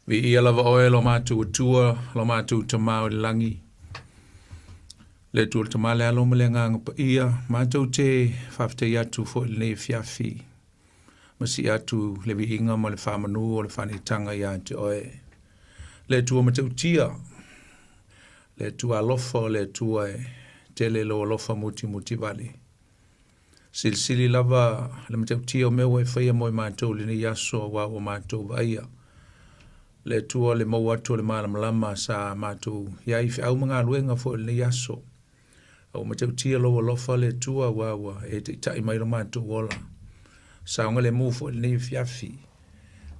Viia lava oe lo matou Atua, lo matou Tama o le lagi. Le Atua le Tama le Alo ma le Agaga Paia, matou te faafetai atu foi i lenei afiafi, ma sii atu le viiga ma le faamanu o le faaneetaga ia te oe. Le Atua matautia, le Atua alofa o le Atua e tele lou alofa mutimutivale. Silisili lava le matautia o mea ua e faia mo i matou i lenei aso aua ua matou vaaia le Atua le maua atu o le malamalama sa matou i ai i feau ma galuega foi o lenei aso. A ua matautia lou alofa le Atua aua ua e taitai mai lo matou ola. Saogalemu foi i lenei afiafi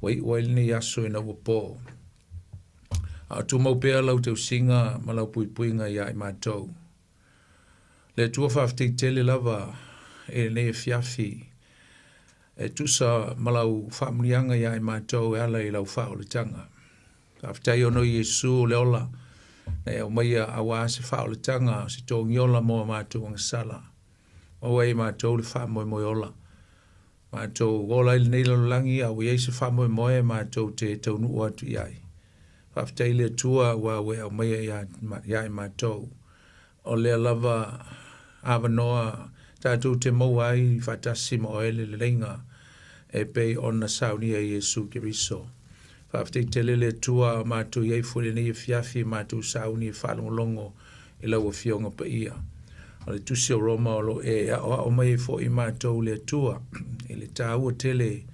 ua iu ai lenei aso ina ua po. A o tumau pea lau tausiga ma lau puipuiga ia i matou. Le Atua faafetai tele lava i lenei afiafi e tusa ma lau faamanuiaga ia i matou e ala i lau faaolataga. Faafetai ona o Iesu le ola na e aumaia auā se faaolataga o se togiola mo a matou agasala. Maua ai e matou le faamoemoe ola. Matou ola i lenei lalolagi a ua i ai se faamoemoe matou te taunuu atu i ai. Faafetai i le Atua aua ua e aumaia ia i matou. O lea lava avanoa tatou te maua ai faatasi ma oe le leleiga e pei ona saunia e Iesu Keriso. Faafetai tele le Atua a matou i ai foi lenei afiafi matou sauni e faalogologo i lau Afioga Paia. O le Tusi o Roma o lo o e aoao mai ai foi matou le Atua i le taua tele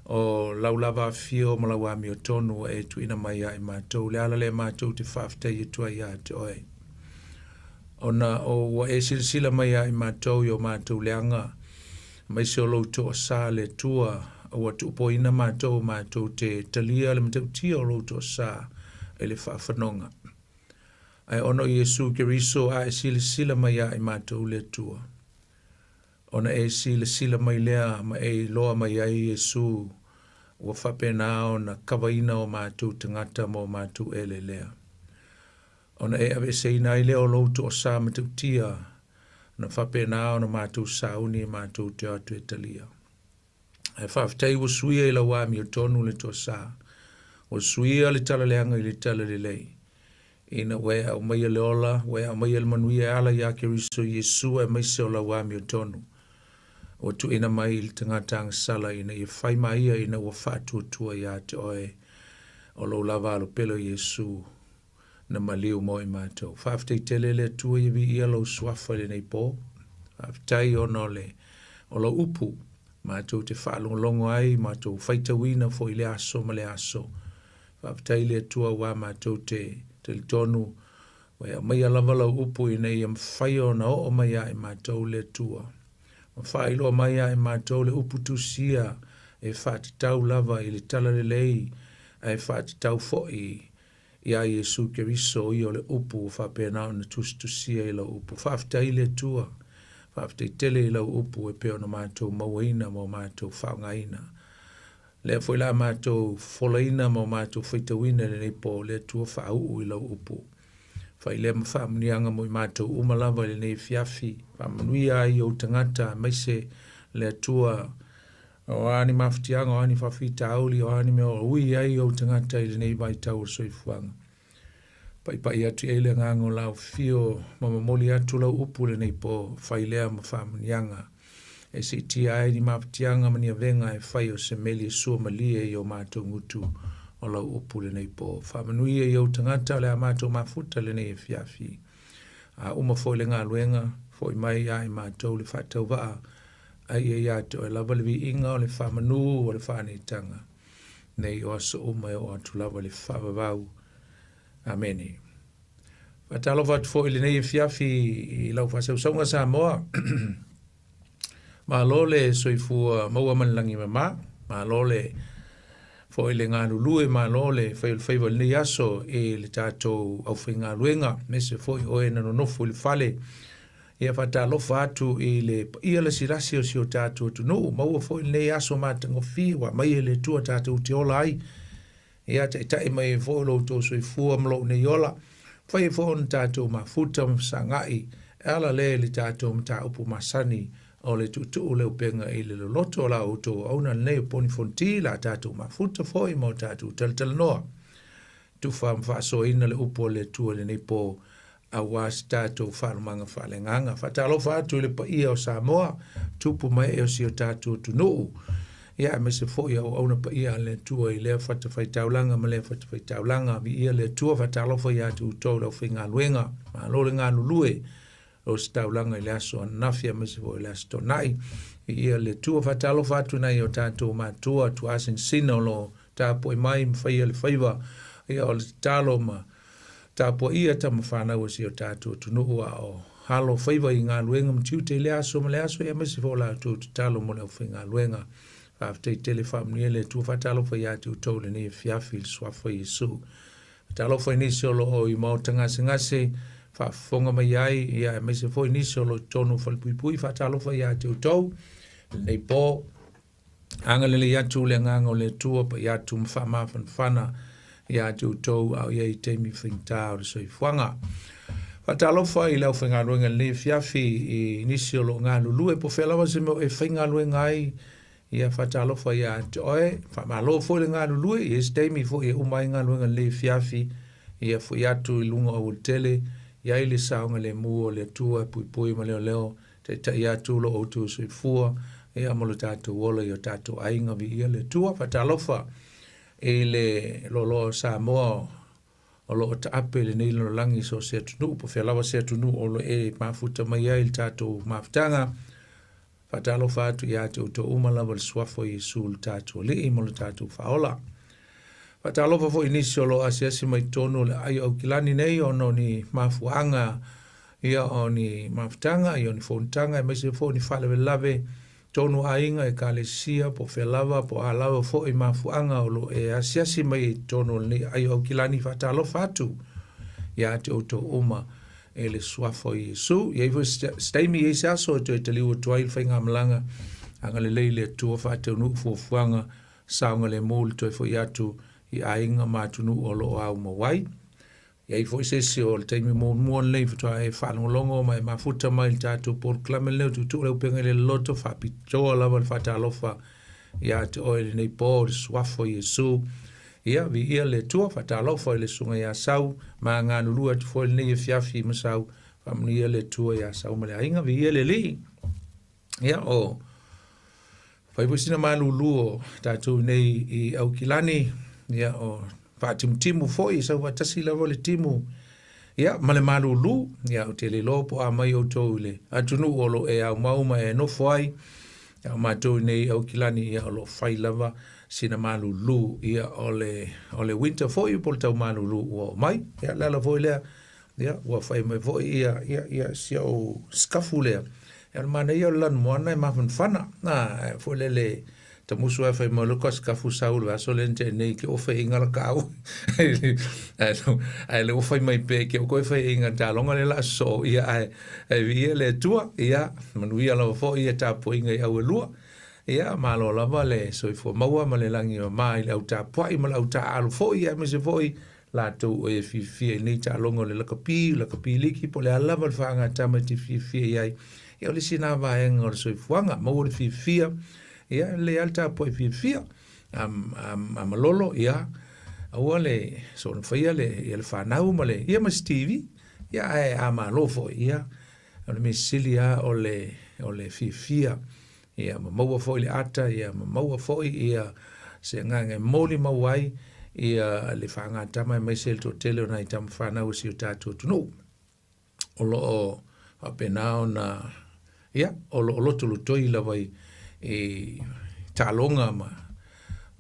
o lau lava afifio ma lau amiotonu ua e tuuina mai ia i matou. Le ala lea matou te faafetai atu ai ia te oe. Ona o ua e silasila mai ia i matou i o matou leaga, aemaise o lou toasa le Atua, ua tuupoina matou matou te talia le matautia o lou toasa i le faafanoga. Ae ona o Iesu Keriso a e silasila mai ia i matou le Atua, Ona e silasila mai lea ma e iloa mai ai Iesu ua faapena ona kavaina o matou tagata ma o matou elelea. Ona e aveeseina ai lea o lou toasa matautia, na faapena ona matou sauni matou te o atu e talia. Ae faafetai ua suia i lau amiotonu le toasa, ua suia le tala leaga i le tala lelei. Ina ua e aumaia le ola, ua e aumaia le manuia e ala iā Keriso Iesu aemaise o lau amiotonu, ua tuuina mai i le tagata agasala ina ia fai ma ia ina ua faatuatua iā te oe o lou lava alopele o Iesu na maliu mo i matou. Faafetai tele le Atua ia viia lou suafa i lenei po. Faafetai ona o le o lau upu matou te faalogologo ai, matou faitauina foi i le aso ma le aso. Faafetai le Atua aua matou te talitonu ua e aumaia lava lau upu ina ia mafai ona oo mai ia i matou le Atua. Ma faailoa mai ia i matou le upu tusia e faatatau lava i le talalelei ae faatatau foi iā Iesu Keriso, o ia o le upu ua faapena ona tusitusia i lau upu. Faafetai i le Atua, faafetai tele i lau upu e pei ona matou mauaina ma o matou faaaogaina. Lea foi la matou folaina ma o matou faitauina i lenei po, le Atua faauu i lau upu. Fai lea ma faamanuiaga mo i matou uma lava i lenei afiafi, faamanuia ai ou tagata aemaise le Atua O a ni mafatiaga, o a ni faafitauli, o a ni mea o ui ai ou tagata i lenei vaitau o le soifuaga. Paipai atu i ai le agaga o lau fio ma momoli atu lau upu i lenei po, fai lea ma faamanuiaga e siitia ai ni mafatiaga ma ni avega e fai o se meli e sua malie i o matou gutu o lau upu i lenei po. Faamanuia i ou tagata o le a matou mafuta i lenei afiafi. A uma foi le galuega, foi mai ia i matou le faatauvaa A ia ia te oe lava le viiga o le faamanu o le faaneetaga, nei o aso uma e oo atu lava i le faavavau. Amene. Faatalofa atu foi i lenei afiafi i lau faasausauga Samoa. Malo le soifua maua ma le lagi mama. Malo le foi le galulue, malo le fai o le faiva i lenei aso i le tatou aufaigaluega, aemaise foi o e na nonofo i le fale Ia faatalofa atu i le paia lasilasi o si o tatou atunuu, maua foi lenei aso matagofie ua aumai e le Atua tatou te ola ai. Ia taitai mai ai foi lo outou soifua ma lou nei ola, fai ai foi ona tatou mafuta ma fesagai e ala lea i le tatou mataupu masani. o le tuutuu le upega i le loloto o la outou auauna lenei o Poni Fonoti, la tatou mafuta foi ma o tatou talatalanoa. Tufa ma faasoaina le upu a le Atua i lenei po aua se tatou faalumaga faaleagaga. Faatalofa atu i le paia o Samoa, tupu ma ee o si o tatou atunuu, ia aemaise foi auauna paia a le Atua i lea fatafaitaulaga ma lea fatafaitaulaga. Viia le Atua, faatalofa ia te outou le aufaigaluega. Malo le galulue o se taulaga i le aso ananafi aemaise foi o le aso Toonai. Viia le Atua, faatalofa atu i nai o tatou matua, tuaasinasina o lo o tapuai mai ma faia le faiva, ia o le tatalo ma Tapuaia tama fanau a si o tatou atunuu a o alo faiva i galuega ma tiute i lea aso ma lea aso, aemaise foi o latou tatalo mo le aufaigaluega. Faafetai tele, faamanuia le Atua, faatalofa ia te outou i lenei afiafi i le Suafa o Iesu. Faatalofa i nisi o lo o i maota gasegase, faafofoga mai ai, ia aemaise foi nisi o lo o i totonu o falepuipui, faatalofa ia te outou i lenei po. Agalelei atu le agaga o le Atua, pai atu ma faamafanafana ia te outou a o i ai i taimi faigata o le soifuaga. Faatalofa i le aufaigaluega i lenei afiafi i nisi o lo o galulue po o fea lava se mea o e faigaluega ai, ia faatalofa ia te oe. Faamalo foi le galulue, i se taimi foi e uma ai galuega i lenei afiafi, ia foi atu i luga o aualatele, i ai le saogalemu o le Atua e puipui ma leoleo Taitai atu lo outou soifua ia mo lo tatou ola i o tatou aiga viia le Atua. Faatalofa i le loaloa o Samoa o lo o taape i lenei lalolagi so o se atunuu, po o fea lava se atunuu o lo o e mafuta mai ai i le tatou mafutaga. Faatalofa atu ia te outou uma lava i le suafa o Iesu lo tatou Alii ma lo tatou Faaola. Faatalofa foi i nisi o lo o asiasi mai totonu o le aai o Aukilani nei ona o ni mafuaaga ia o ni mafutaga, ia o ni fonotaga, aemaise foi o ni faalavelave tonu aiga, ekalesia, po o fea lava, po o a lava foi mafuaaga o lo o e asiasi mai ai i totonu o lenei aai o Aukilani, faatalofa atu ia te outou uma e le suafa o Iesu. I ai foi se taimi, i ai se aso e toe taliu atu ai le faigamalaga, agalelei le Atua faataunuu fuafuaga saogalemu le toe foi atu i aiga ma atunuu o lo o aumau ai. I ai foi se isi o le taimi muamua lenei faatoa e faalogologo ma e mafuta mai i le tatou polokalame lenei o Tuutuu le Upega i le Loloto, faapitoa lava le faatalofa ia te oe i lenei po, le suafa o Iesu. Ia, viia le Atua, faatalofa i le Susuga ia Sau, ma galulue atu foi i lenei afiafi ma Sau, faamanuia le Atua ia Sau ma le aiga, viia le Alii. Ia, o fai foi sina malulu o tatou nei i Aukilani, ia, o faatimutimu foi, sau faatasi lava le timu, ia, ma le malulu, ia, ou te le iloa po o a mai outou i le atunuu o lo o e aumau ma e nofo ai, ia, o matou nei i Aukilani, ia, o lo o fai lava sina malulu, ia, o le, o le winter foi po o le tau malulu ua oo mai, ia, o le ala foi lea, Ia, ua fai mai foi ia, ia, ia si au sikafu lea. Ia, o le manaia o le lanumoana e mafanafana. Na, e foi lele, tamusu ae fai mai loa ka sikafu sau le aso lea na tea nei ke o fai inga la kau. Ae le o fai mai pe ke o koe fai inga taloga le la so ia ae ae viia le Atua. Ia, manuia lava foi ia tapuaiga i au e lua. Ia, malo lava le soifua maua ma le lagi e mama i le au tapuai ma le au taaalo foi, aemaise foi latou o e fiafia i lenei taaloga o le lakapi, lakapi liki, po o le a lava le faagatama e te fiafia i ai. Ia, o le isi lena vaega o le soifuaga, maua le fiafia, ia, e lelei lava le tapuai fiafia. A, a, a malolo, ia, aua le soona faia le, ia le fanau ma le, ia ma se TV, ia, ae a malo foi, ia, o le mea sili lava o le, o le fiafia Ia ma maua foi le ata, ia ma maua foi ia se agaga e molimau ai ia le faagatama aemaise le toatele o nai tama fanau o si o tatou atunuu o lo o faapena ona ia o lo o lotolotoi lava i, i taaloga ma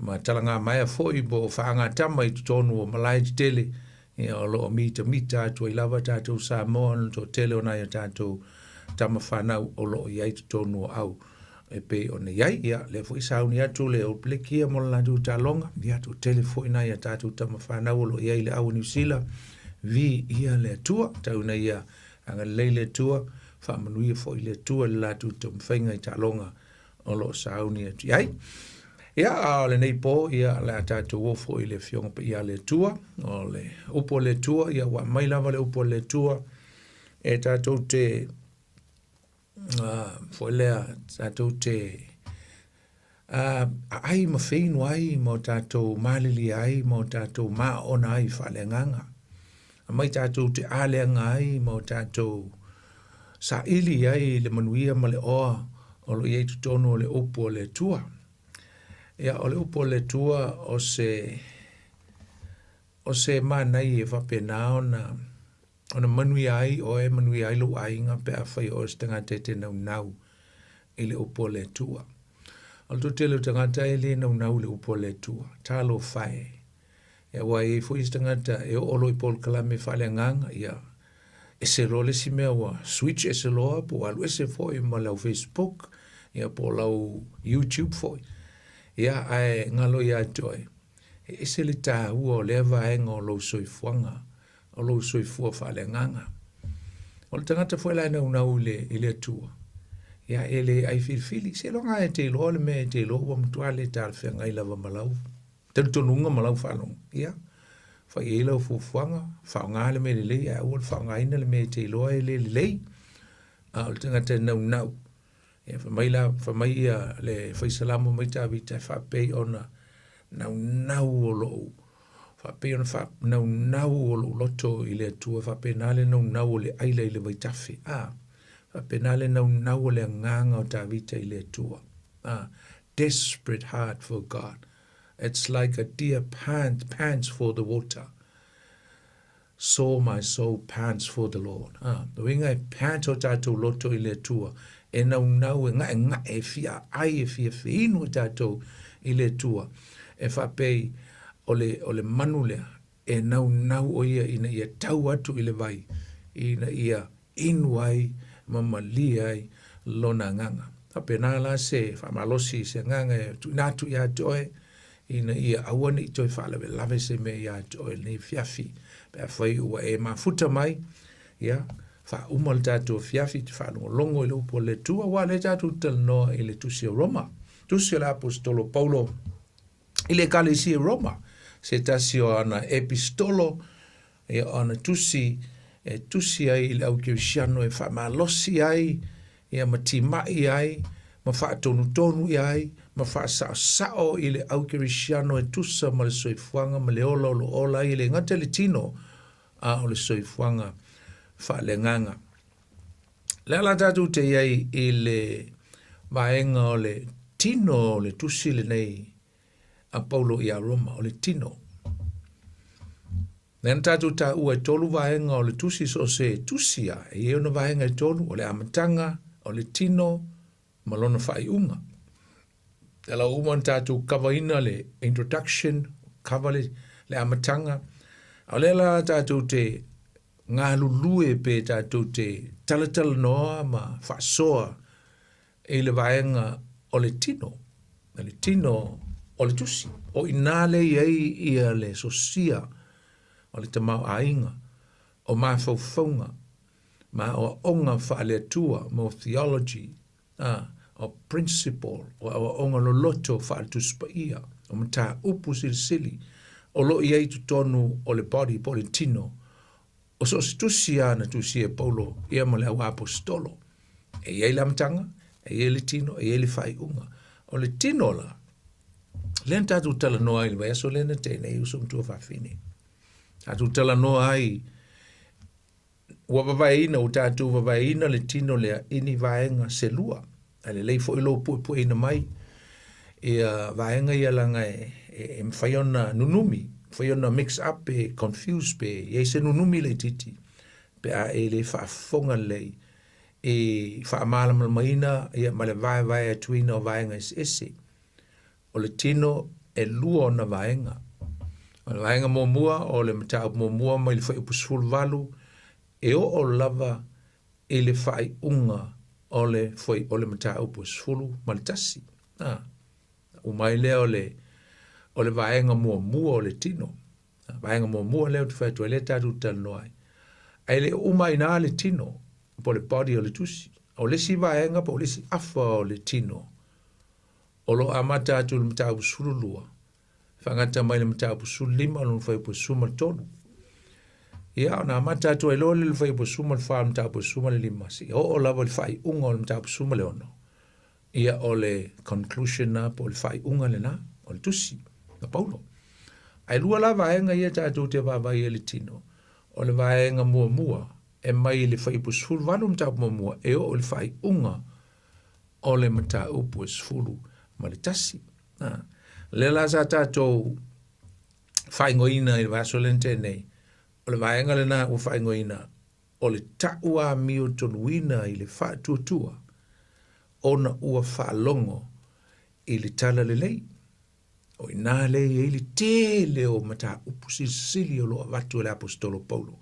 ma talagamaea foi po o faagatama i totonu o malae tetele Ia, o lo o mitamita atu ai lava tatou Samoa ona toatele o nai o tatou tama fanau o lo o i ai totonu o au e pei ona i ai. Ia, lea foi sauni atu le All Black ia mo le latou taaloga. Ia, toatele foi nai a tatou tama fanau o lo o i ai i le au o Niu Sila. Viia le Atua, tau ina ia agalelei le Atua, faamanuia foi le Atua i le latou taumafaiga i taaloga o lo o sauni atu i ai. Ia, a o lenei po, ia, le a tatou o foi i le Afioga Paia a le Atua, o le upu a le Atua, ia, ua aumai lava le upu a le Atua, e tatou te foi lea tatou te aai ma feinu ai ma o tatou malilie ai ma o tatou maona ai faaleagaga. Aumai tatou te aleaga ai ma o tatou saili ai le manuia ma le oa o lo o i ai i totonu o le upu a le Atua. Ia, o le upu a le Atua o se o se manaia e faapena ona ona manuia ai oe, manuia ai lou aiga pe afai o oe o se tagata e te naunau i le upu a le Atua. O le toatele o tagata e le naunau i le upu a le Atua. Talofa e. Ia aua e i ai foi isi tagata e oo loa i polokalame faaleagaga, ia ese loa le isi mea ua switch ese loa po ua alu ese foi ma lau Facebook, ia po o lau YouTube foi. Ia ae galo ia te oe, e ese le taua o lea vaega o lou soifuaga o lou soifua faaleagaga. O le tagata foi la e naunau i le, i le Atua, ia e le ai filifili. Seiloga e te iloa le mea e te iloa ua matua le talafeagai lava ma lau talitonuga ma lau faalogo. Ia, fai i ai lau fuafuaga, faaaoga le mea lelei ae aua le faaaogaina le mea e te iloa e le lelei. A o le tagata e naunau, Ia, fai mai la, fai mai ia le fai salamo mai Tavita e faapei ona naunau o lou, faapei ona naunau o lou loto i le Atua, faapena le naunau o le aila i le vaitafe. A, faapena le naunau o le agaga o Tavita i le Atua. A, desperate heart for God. It's like a deer pant, pants for the water. So my soul pants for the Lord. A, le uiga e pant o tatou loto i le Atua, e naunau, e nga'enga'e, e fia ai, e fia feinu i tatou i le Atua. E faapei o le, o le manu lea, e naunau o ia ina ia tau atu i le vai, ina ia inu ai ma malie ai lona agaga. Faapena la se faamalosi i se agaga e tuuina atu ia te oe, ina ia aua ne i toe faalavelave se mea ia te oe i lenei afiafi. Pe afai ua e mafuta mai, ia, faauma le tatou afiafi te faalogologo i le upu a le Atua, aua o lea tatou te talanoa i le tusi o Roma. Tusi o le Aposetolo Paulo i le Ekalesia i Roma, se tasi o ana epistolo, ia, o ana tusi e tusi ai i le au kerisiano e faamalosi ai, ia ma timai ai, ma faatonutonu ia ai, ma faasaosao i le au kerisiano e tusa ma le soifuaga ma le ola o lo o ola ai, e le gata i le tino, a o le soifuaga faaleagaga. O le a la tatou te i ai i le vaega o le tino o le tusi lenei a Paulo iā Roma, o le tino. Lea na tatou taua e tolu vaega o le tusi, so o se tusi a, e i ai ona vaega e tolu, o le amataga, o le tino, ma lona faaiuga. Lea la ua uma ona tatou kavaina le introduction, kava le, le amataga. A o lea la tatou te galulue pe tatou te talatalanoa ma faasoa i le vaega o le tino, le tino o le tusi. O i inā lea i ai ia le sosia o le tamaoaiga, o mafaufauga, ma aoaoga faale-Atua mo theology, a, o principle, o aoaoga loloto faale-Tusi Paia, o mataupu silisili o lo o i ai i totonu o le body po o le tino O so o se tusi lava na tusia e Paulo ia ma le auaposetolo, e i ai le amataga, e i ai le tino, e i ai le faaiuga. O le tino la, lea na tatou talanoa ai i le vaiaso lea na tea nei, uso matua fafine. Tatou talanoa ai, ua vavaeina, ua tatou vavaeina le tino lea i ni vaega se lua. Ae lelei foi lou puepueina mai ia vaega ia leaga e, e, e mafai ona nunumi, mafai ona mix up pe confuse pe i ai se nunumi laitiiti pe a e le faafofoga lelei i faamalamalamaina ia ma le vaevae atuina o vaega eseese. O le tino e lua ona vaega. O le vaega muamua o le mataupu muamua mai le fuaiupu 18 e oo lava i le faaiuga o le foi o le mataupu e 11. A, uma ai lea o le, o le vaega muamua o le tino. A, vaega muamua lea ou te fai atu ai lea tatou te talanoa ai. Ae le o uma ai i ina le tino, po o le body o le tusi. O le isi vaega po o le isi afa o le tino, o lo o amata atu i le mataupu 12, faagata mai le mataupu 15 lona fuaiupu 13. Ia, ona amata atu ai loa lea i le fuaiupu 14 o le mataupu 15, seia oo lava i le faaiuga o le mataupu 16. Ia, o le conclusion na po o le faaiuga lena o le tusi a Paulo. Ae lua la vaega ia tatou te vaavaai ai i le tino. O le vaega muamua e mai i le fuaiupu 18 o le mataupu muamua e oo i le faaiuga o le mataupu e 11. Lea la sa tatou faaigoaina i le vaiaso lea na tea nei, o le vaega lena ua faaigoaina o le ta'u amiotonuina i le faatuatua ona ua faalogo i le talalelei. O i ina lea e i ai le tele o mataupu silisili o lo o avatu e le Aposetolo Paulo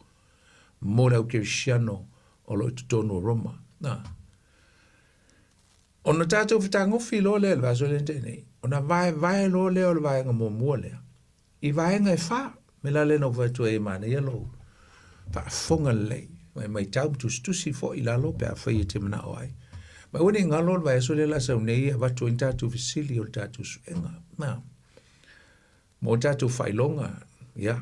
mo le au kerisiano o lo o i totonu o Roma. Na. Ona tatou fetagofi loa lea i le vaiaso lea na tea nei, ona vaevae loa lea o le vaega muamua lea i vaega e fa. Me la lea na ou fai atu ai e manaia lou faafofoga lelei, ma e maitau ma tusitusi foi i lalo pe afai e te manao ai. Ma aua ne i galo le vaiaso lea o le a sau nei e avatu ai ni tatou fesili o le tatou suega. Na. Mo tatou faailoga, ia,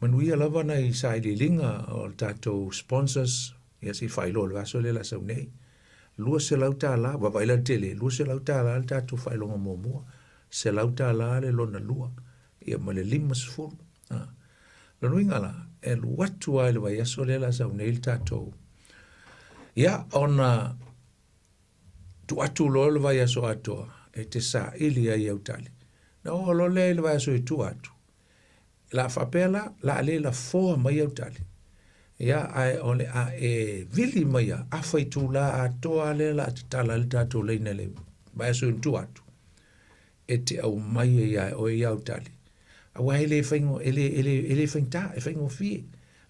manuia lava nai sailiiliga o le tatou sponsors, ia se i faailoa i le vaiaso lea o le a sau nei. $200, vaavaai la i le tele, $200 le tatou faailoga muamua, $100 le lona lua, ia ma le 50. A. Lona uiga la, e alu atu lava i le vaiaso lea o le a sau nei le tatou. Ia, ona tuu atu loa le vaiaso atoa e te saili ai au tali. Na oo loa lea i le vaiaso i tua atu, la faapea la, la a le lafoa mai au tali. Ia, ae o le a e vili mai a afa itula atoa lea la a tatala ai le tatou laina i le vaiaso i tua atu, e te aumai ai ia oe i au tali. Aua e le faigō, e le, e le, e le faigata, e faigofie.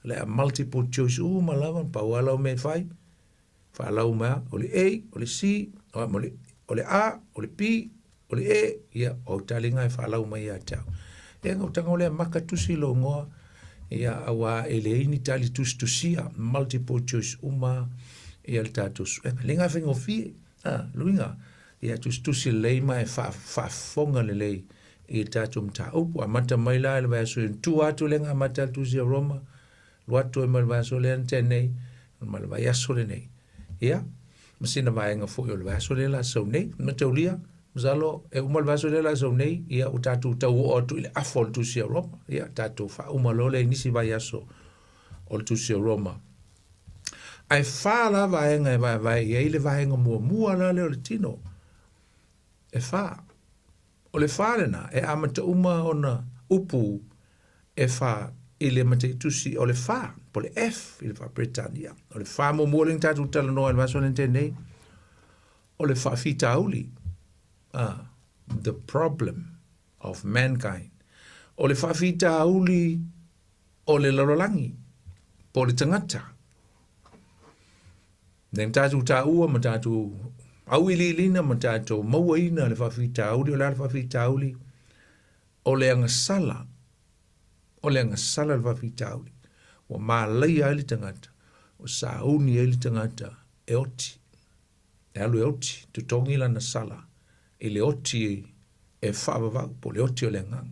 O le a multiple choice uma lava, pau lava lau mea e fai, Faalau mai o le A, o le C, o le, o le A, o le B, o le E, ia, o au taliga e faalau mai ia te au. Ia, na tago lea maka tusi lou igoa, ia, auā e leai ni tali tusitusia, multiple choice uma ia le tatou suega. Le iga faigofie, a, luiga, ia tusitusi lelei ma e faafofoga lelei i le tatou mataupu. Amata mai la i le vaiaso i tua atu lea na amata ai le tusi a Roma, Alu atu ai ma le vaiaso lea na tea nei, ma le vaiaso lenei. Ia, ma sina vaega foi o le vaiaso lea la sau nei. Mataulia, masalo e uma le vaiaso lea la sau nei, ia ua tatou tau oo atu i le afa o le tusi a Roma. Ia, tatou faauma loa lea i nisi vaiaso o le tusi a Roma. Ae fa la vaega e vaevae i ai le vaega muamua la lea o le tino. E fa. O le fa lena e amata uma ona upu e fa i le mataitusi o le fa, po le F i le faa-Peretania. O le fa muamua lea na tatou talanoa i le vaiaso lea na tea nei, o le faafitauli, the problem of mankind. O le faafitauli o le lalolagi, po o le tagata. Lea na tatou taua ma tatou auiliiliina ma tatou mauaina le faafitauli, o le a le faafitauli? O le agasala, o le agasala le faafitauli. Ua malaia ai le tagata, ua sauni ai le tagata e oti, e alu e oti, totogi lana sala i le oti e faavavau, po o le oti o le agaga.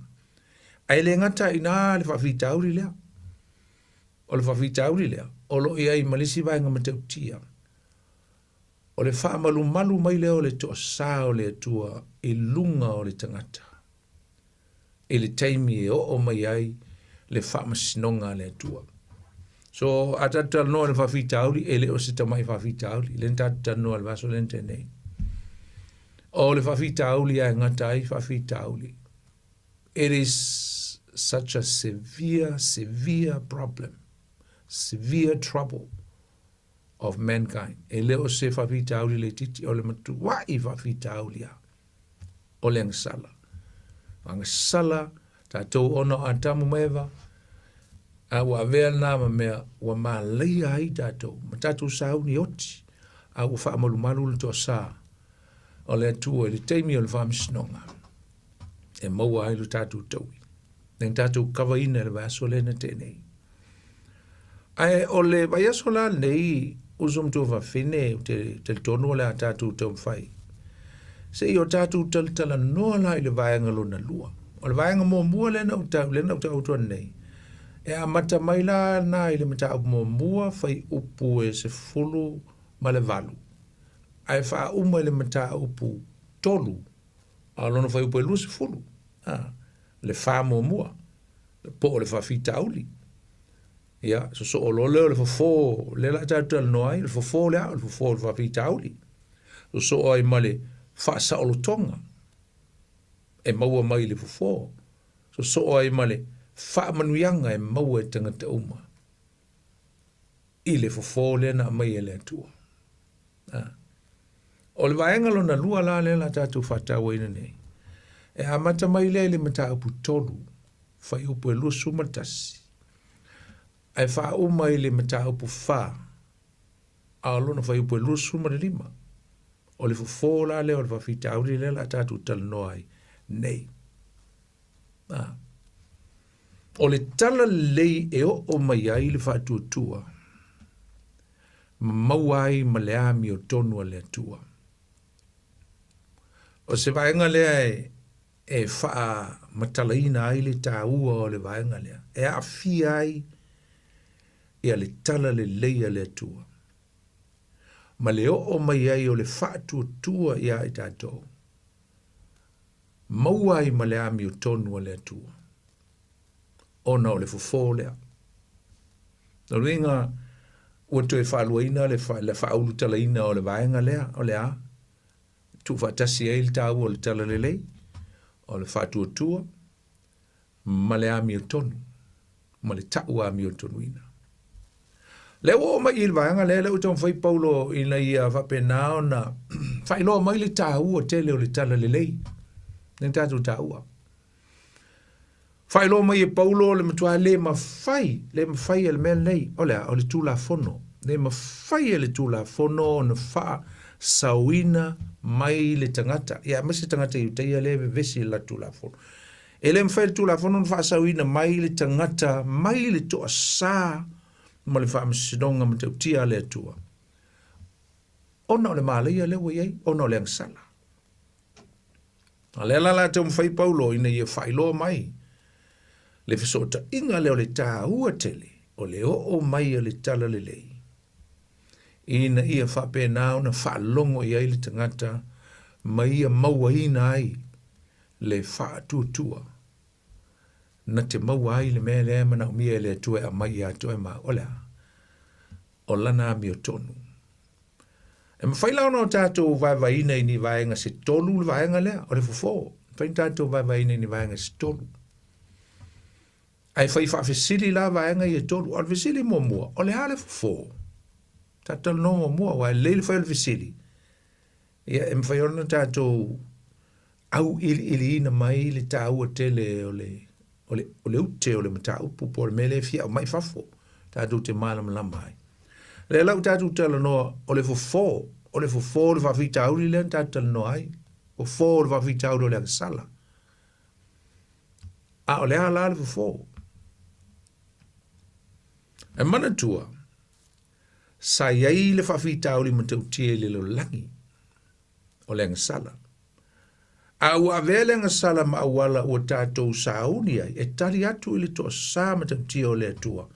Ae le gata i ina le faafitauli lea. O le faafitauli lea, o lo o i ai ma le isi vaega matautia, o le faamalumalu mai lea o le toasā o le Atua i luga o le tagata i le taimi e oo mai ai le faamasinoga a le Atua. So, a tatou talanoa i le faafitauli, e le o se tamai faafitauli, lea na tatou talanoa i le vaiaso lea na tea nei. O le faafitauli lava e gata ai faafitauli. It is such a severe, severe problem, severe trouble of mankind. E le o se faafitauli laitiiti, o le matua'i faafitauli a o le agasala. Agasala tatou ona o Atamu ma Eva, a ua avea lena ma mea ua malaia ai tatou, ma tatou sauni oti, a ua faamalumalu le toasā o le Atua i le taimi o le faamasinoga e maua ai lo tatou taui. Lea na tatou kavaina i le vaiaso lea na tea nei. Ae o le vaiaso la lenei, uso ma tuafafine, ou te talitonu o le a tatou taumafai. Se i o tatou talatalanoa la i le vaega lona lua. O le vaega muamua lea na ou tau, lea na ou tau atu nei, E amata mai la na i le mataupu muamua fuaiupu e 18, ae faauma i le mataupu 3, a o lona fuaiupu e 20, a, le fa muamua, po o le faafitauli. Ia, sosoo loa lea o le fofo, lea la tatou talanoa ai, o le fofo lea, o le fofo o le faafitauli. Sosoo ai ma le faasaolotoga e maua mai i le fofo. Sosoo ai ma le faamanuiaga e maua e tagata uma i le fofo lea na aumai e le Atua. A. O le vaega lona lua la lea la tatou faatauaina nei, e amata mai lea i le mataupu 3, fuaiupu e 21, ae faauma i le mataupu 4, a o lona fuaiupu e 25. O le fofo la lea o le faafitauli lea la tatou talanoa ai nei. A. O le tala lelei e oo mai ai le faatuatua ma maua ai ma le amiotonu a le Atua. O se vaega lea e, e faamatalaina ai le taua o le vaega lea, e aafia ai ia le tala lelei a le Atua ma le oo mai ai o le faatuatua iā i tatou, maua ai ma le amiotonu a le Atua, ona o le fofo lea. O le uiga, ua toe faaluaina le, fa, le faaulutalaina o le vaega lea, o le a? Tuufaatasi ai le taua o le talalelei, o le faatuatua, ma le amiotonu, ma le ta'u amiotonuina. Lea ua oo mai i le vaega lea, lea ua taumafai Paulo ina ia faapena ona faailoa mai le taua tele o le talalelei, lea tatou taua. Faailoa mai e Paulo le matua le mafai, le mafai e le mea lenei, o le a, o le Tulafono. Le mafai e le Tulafono ona faasaoina mai le tagata, ia aemaise tagata Iutaia lea e vevesi i le latou Tulafono. E le mafai e le Tulafono ona faasaoina mai le tagata mai le toasā ma le faamasinoga matautia a le Atua, ona o le malaia lea ua i ai, ona o le agasala. A lea la la taumafai Paulo ina ia faailoa mai le fesootaiga lea o le taua tele o le oo mai o le talalelei ina ia faapena ona faalogo i ai le tagata ma ia mauaina ai le faatuatua na te maua ai le mea lea e manaomia e le Atua e aumai ia te oe ma au. O le a? O lana amiotonu. E mafai la ona o tatou vaevaeina i ni vaega se tolu le vaega lea, o le fofo. E mafai ona tatou vaevaeina i ni vaega se tolu. Ae fai faafesili la vaega ia e tolu. O le fesili muamua, o le a le fofo? Tatou talanoa muamua, aua e lelei le fai o le fesili. Ia, e mafai ona tatou auiliiliina mai le taua tele o le, o le, o le ute o le mataupu po o le mea lea e fia aumai fafo, tatou te malamalama ai. Lea la ua tatou talanoa, o le fofo, o le fofo o le faafitauli lea na tatou talanoa ai, fofo o le faafitauli o le agasala. A o le a la le fofo? E manatua, sa i ai le faafitauli matautia i le lalolagi, o le agasala. A ua avea le agasala ma auala ua tatou sauni ai e tali atu i le toasā matautia o le Atua,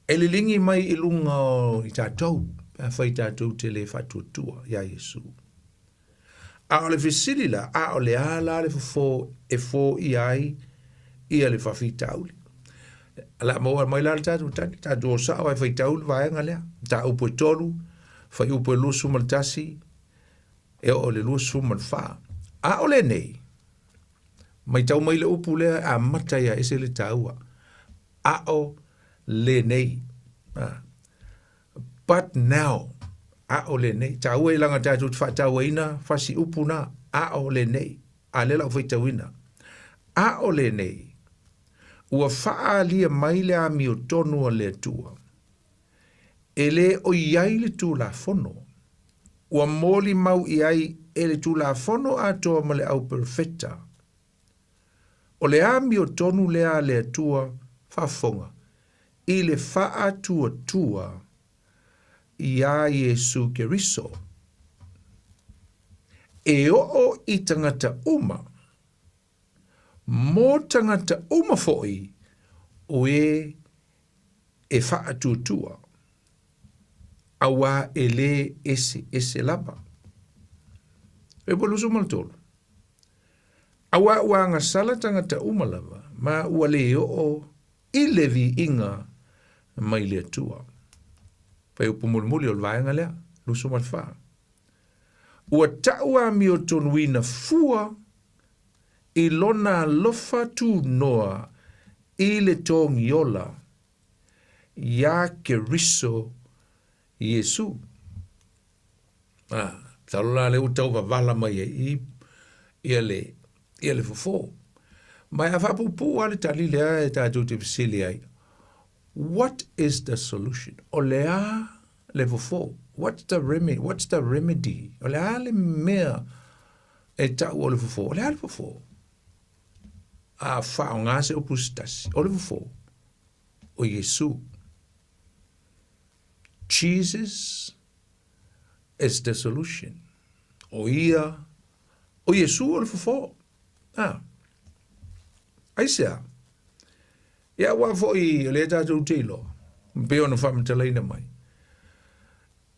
e liligi mai i luga o i tatou, pe afai tatou te le faatuatua iā Iesu. A o le fesili la, a o le a la le fofo e foia ai ia le faafitauli? O le a maua mai la le tatou tali, tatou o sao ae faitau le vaega lea. Mataupu e 3, fuaiupu e 21, e oo i le 24. A o lenei, matau mai le upu lea e amata ia ese le taua. A o lenei. But now, a o lenei. Taua i langa tatou te faatauaina fasi upu na, a o lenei. A lea la ua faitauina. A o lenei, ua faaalia mai le amiotonu a le Atua. E le o i ai le Tulafono, ua molimau i ai e le Tulafono atoa ma le au perofeta. O le amiotonu lea a le Atua faafofoga i le faatuatua iā Iesu Keriso, e oo i tagata uma, mō tagata uma foi o e. E faatuatua, auā e lē eseese lava. E po 23. Auā ua agasala tagata uma lava, ma ua lē oo i le viiga mai le Atua. Fuaiupu mulimuli o le vaega lea, 24. Ua ta'u amiotonuina fua i lona alofa tunoa i le togiola iā Keriso Iesu. Ah, masalo la lea ua tau vavala mai ai i ia le, ia le fofo. Ma a faapuupuu lava le tali lea e tatou te fesili ai, what is the solution? O le a le fofo? What's the remedy? What's the remedy? O le a le mea e ta'u o le fofo? O le a le fofo? A faaaoga se upu se tasi, o le fofo, o Iesu. Jesus is the solution. O ia, o Iesu o le fofo. A. Aisea? Ia aua foi o lea tatou te iloa, pei ona faamatalaina mai,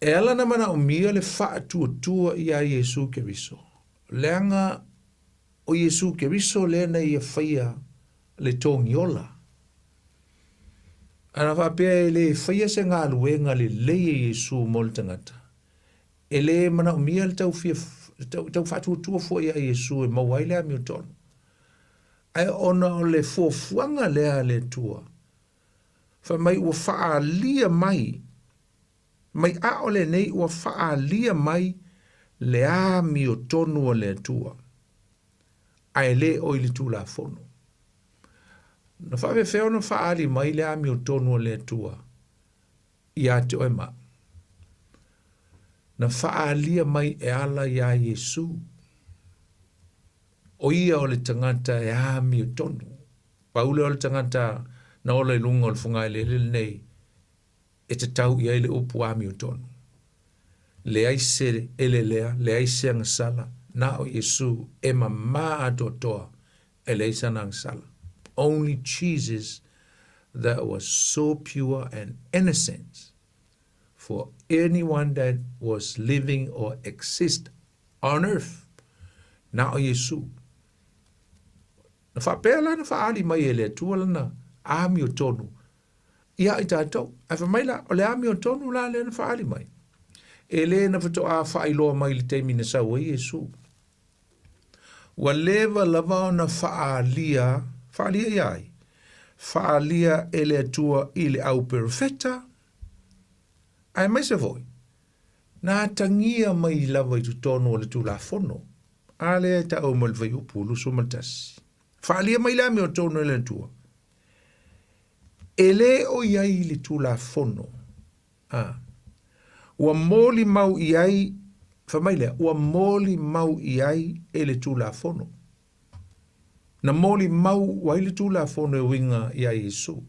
e ala ona manaomia le faatuatua iā Iesu Keriso, leaga o Iesu Keriso lea na ia faia le togiola. Ana faapea e le faia se galuega lelei e Iesu mo le tagata, e le manaomia le tau fia, tau, tau faatuatua fua iā Iesu e maua ai le amiotonu. Ae ona o le fuafuaga lea a le Atua, fai mai ua faaalia mai, mai ʻaʻole nei ua faaalia mai le amiotonu a le Atua, ae le o i le Tulafono. Na faapefea ona faaali mai le amiotonu a le Atua iā te oe ma au? Na faaalia mai e ala iā Iesū. ʻO ia o le tagata e amiotonu. Pau lea o le tagata na ola i luga o le fogaeleele lenei e tatau i ai le upu amiotonu. Leai se elelea, leai se agasala, na o Iesū e mamā atoatoa e leai sana agasala. Only Jesus that was so pure and innocent for anyone that was living or exist on earth, na o Iesū. Na faapea la na faaali mai e le Atua lana amiotonu iā i tatou. Ae fai mai la, o le amiotonu la lea na faaali mai, e le na faatoa faailoa mai i le taimi na sau ai Iesū. Ua leva lava ona faaalia, faaalia iā ai? Faaalia e le Atua i le au perofeta, aemaise foi, Na atagia mai lava i totonu o le Tulafono, a lea e taua mo le Fuaiupu 21. Faaalia mai le amiotonu e le Atua. E le o i ai le Tulafono, a ua molimau i ai, fai mai lea, ua molimau i ai e le Tulafono. Na molimau ai le Tulafono e uiga iā Iesu.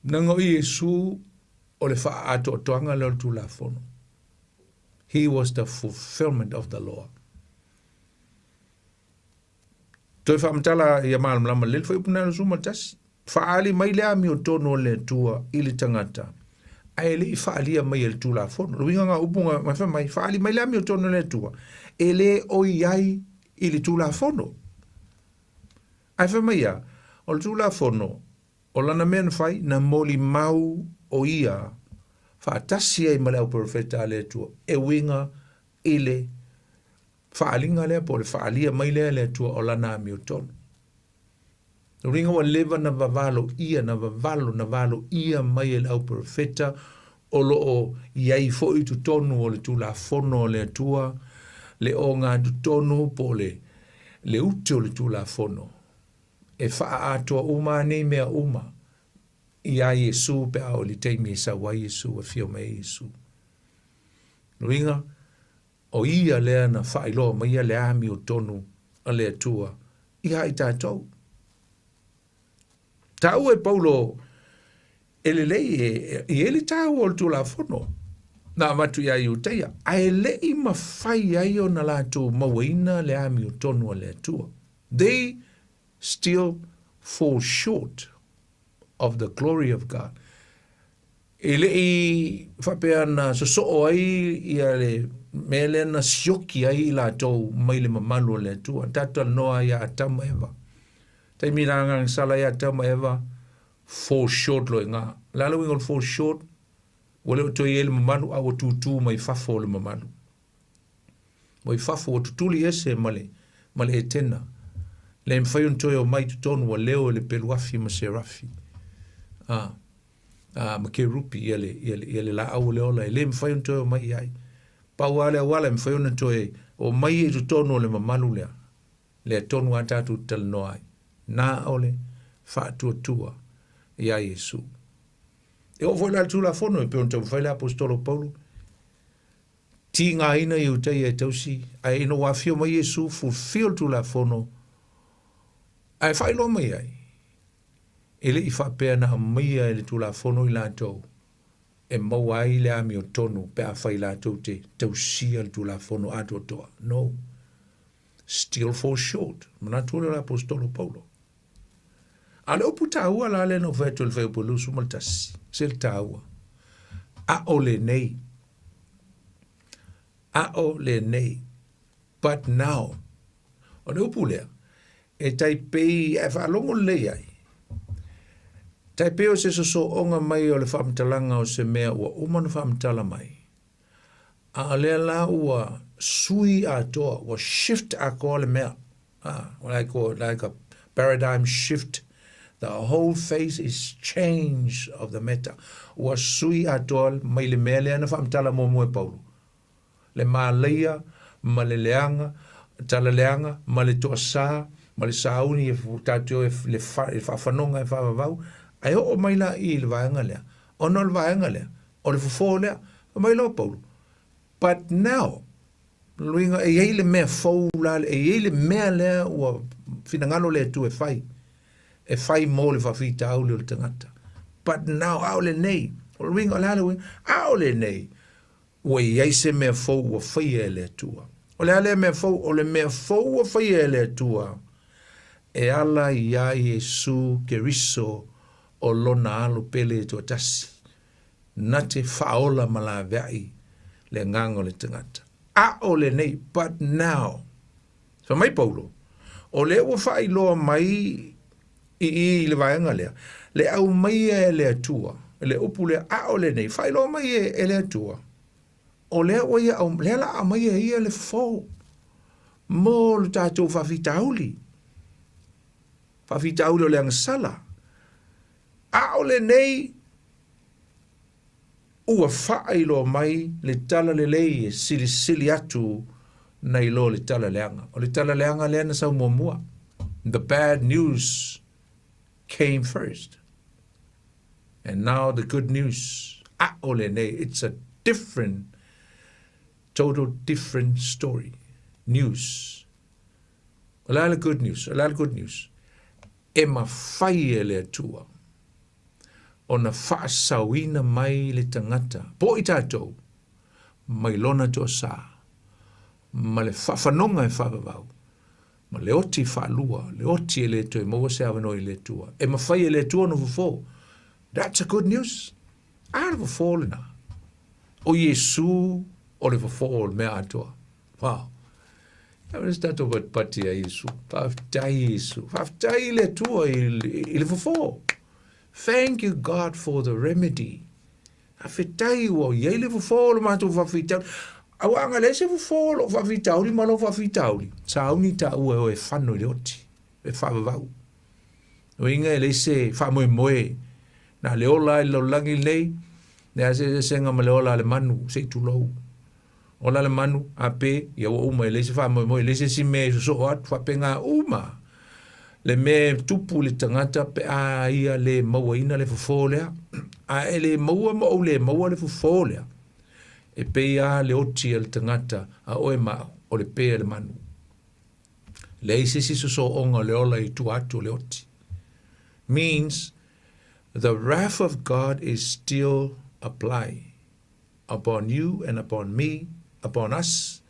Leaga o Iesu o le faaatoatoaga lea o le Tulafono. He was the fulfillment of the law. Toe faamatala ia malamalama lelei le fuaiupu 21. Faaali mai le amiotonu o le Atua i le tagata, ae le i faalia mai e le Tulafono. Le uiga o upu nga fai mai, faaali mai le amiotonu o le Atua, e le o i ai i le Tulafono. Ae fai mai ia, o le Tulafono, O lana mea na fai, na molimau o ia faatasi ai ma le auperofeta a le Atua, e uiga i le faaaliga lea po o le faaalia mai lea e le Atua o lana amiotonu. O uiga ua leva na vavalo ʻia, na vavalo, na valo ʻia mai e le auperofeta o lo o i ai foi i totonu o le Tulafono a le Atua, le ogatotonu po o le, le ute o le Tulafono. E faaatoa uma a nei mea uma iā Iesū pe a oo i le taimi e sau ai Iesū, afio mai ai Iesū. Luiga, o ia lea na faailoa maia le amiotonu a le Atua iā i tatou. Taua e Paulo e lelei e, e i ai le taua o le Tulafono na avatu iā Iutaia, ae le i mafai ai ona latou mauaina le amiotonu a le Atua. They still fall short of the glory of God. E le i faapea na sosoo ai ia le mea lea na sioki ai i latou mai le mamalu o le Atua. Tatou talanoa ia Atama Eva. Taimi na agagasala ia Atama Eva, fall short loa i ina. O le a le uiga o le fall short? Ua le o toe i ai le mamalu, a ua tutū mai fafo o le mamalu. Ua i fafo, ua tutuli ese ma le, ma le Etena. Le mafai ona toe omai i totonu, ua leo e le peluafi ma serafi. A, a, ma kerupi ia le, ia le, ia le laau o le ola, e le mafai ona toe omai i ai. Pau lava le auala e mafai ona toe omai i totonu o le mamalu lea, lea tonu a tatou talanoa ai. Na o le faatuatua iā Iesu. E oo foi la le Tulafono e pei ona taumafai le Aposetolo Paulo, tigaina Iutaia e tausi, ae ina ua afio mai Iesu, fulfill le Tulafono, ae faailoa mai ai, e le i faapea na aumaia e le Tulafono i latou e maua ai le amiotonu pe afai latou te tausia le Tulafono atoatoa. No. Still fall short. Manatu lea o le Aposetolo Paulo. A o le upu taua la lea na ou fai atu i le fuaiupu 21, se le taua. Aʻole nei. Aʻole nei. But now. O le upu lea, e tai pei, e faalogo lelei ai, tai pei o se sosooga mai o le faamatalaga o se mea ua uma ona faamatala mai, a o lea la ua sui atoa, ua shift atoa le mea. Ah, like, like a paradigm shift. The whole face is change of the matter. Ua sui atoa mai le mea lea na faamatala muamua e Paulo. Le malaia ma le leaga, tala leaga ma le toasā ma le sauni e tatou e le faafanoga e faavavau, ae oo mai la i le vaega lea, ona o le vaega lea, o le fofo lea. Fai mai loa Paulo, but now, luiga e i ai le mea fou la, e i ai le mea lea ua finagalo le Atua e fai, e fai mo le faafitauli o le tagata. But now, ʻaʻole nei, o le uiga o le a le uiga? ʻAʻole nei, ua i ai se mea fou ua faia e le Atua. O le a lea mea fou? O le mea fou ua faia e le Atua, e ala iā Iesū Keriso o lona alo pele e toatasi, na te faaola ma laveai le agaga o le tagata. ʻAʻole nei, but now. Fai mai Paulo, o lea ua faailoa mai i i i le vaega lea, le aumaia e le Atua, le upu lea, ʻaʻole nei, faailoa mai e, e le Atua, o lea ua ia, lea la aumaia e ia le fofo mo le tatou faafitauli, faafitauli o le agasala. ʻAʻole nei ua faailoa mai le tala lelei e silisili atu nai lo le tala leaga. O le tala leaga lea na sau muamua. The bad news came first. And now the good news. ʻAʻole nei. It's a different, total different story. News. O le a le good news? O le a le good news? E mafai e le Atua ona faasaoina mai le tagata, po o i tatou, mai lona toasā, ma le faafanoga e faavavau, ma le oti faalua, le oti e le toe maua se avanoa i le Atua. E mafai e le Atua ona fofo. That's a good news. A le fofo lena. O Iesū o le fofo o le mea atoa. Wow. Ia se tatou patipati a Iesu. Faafetai Iesu. Faafetai i le Atua i, i le fofo. Thank you God for the remedy. Faafetai ua i ai le fofo o le matou faafitauli. Aua a na leai se fofo o lou faafitauli ma lou faafitauli, sauni taua e o e fano i le oti, e faavavau. Uiga e leai se faamoemoe na le ola ai le lalolagi lenei, leai se eseesega ma le ola a le manu, se i tulou. Ola le manu, a pe, ia ua uma, e leai se faamoemoe, e leai se isi mea e sosoo atu, faapena uma le mea e tupu i le tagata pe a ia le mauaina le fofo lea. A e le maua ma ou le maua le fofo lea, e pei lava le oti a le tagata a oe ma au, o le pe a le manu. Leai se isi sosooga o le ola i tua atu o le oti. Means the wrath of God is still apply upon you and upon me, upon us,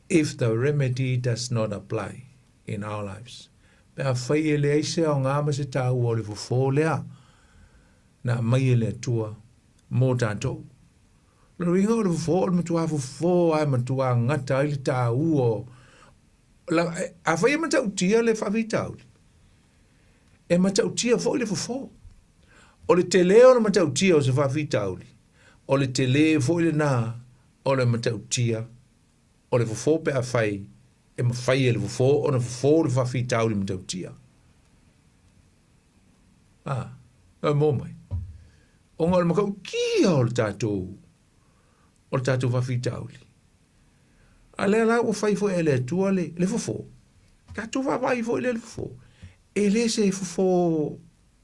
if the remedy does not apply in our lives. Pe afai e leai se aoga ma se taua o le fofo lea na aumai e le Atua mo tatou. O le uiga o le fofo, o le matua fofo lava e matua gata ai le taua o afai e matautia le faafitauli, e matautia foi le fofo. O le tele o le matautia o se faafitauli, o le tele foi lena o le matautia o le fofo pe afai e mafai e le fofo ona fofo le faafitauli matautia. Ah, e mo mai. Ona o le matautia o le tatou o le tatou faafitauli. A lea la ua fai foi e le Atua le, le fofo. Tatou vaavaai foi lea i le fofo. E le se fofo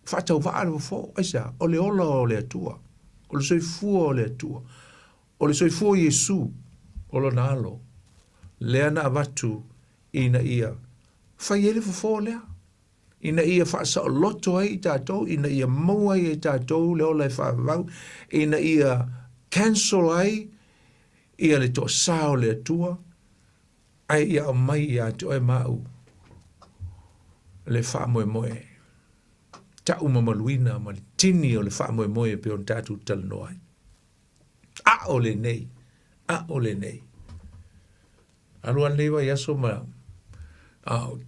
faatauvaa le fofo. Aisea? O le ola o le Atua. O le soifua o le Atua. O le soifua o Iesu, o lona alo, lea na avatu ina ia fai ai le fofo lea, ina ia faasaoloto ai i tatou, ina ia maua ai e tatou le ola e faavavau, ina ia cancel ai ia le toasā o le Atua, ae ia aumai ia te oe ma au le faamoemoe taumamaluina ma le tini o le faamoemoe e pei ona tatou talanoa ai. ʻAʻole nei, ʻaʻole nei. Alu lava lenei vaiaso ma a o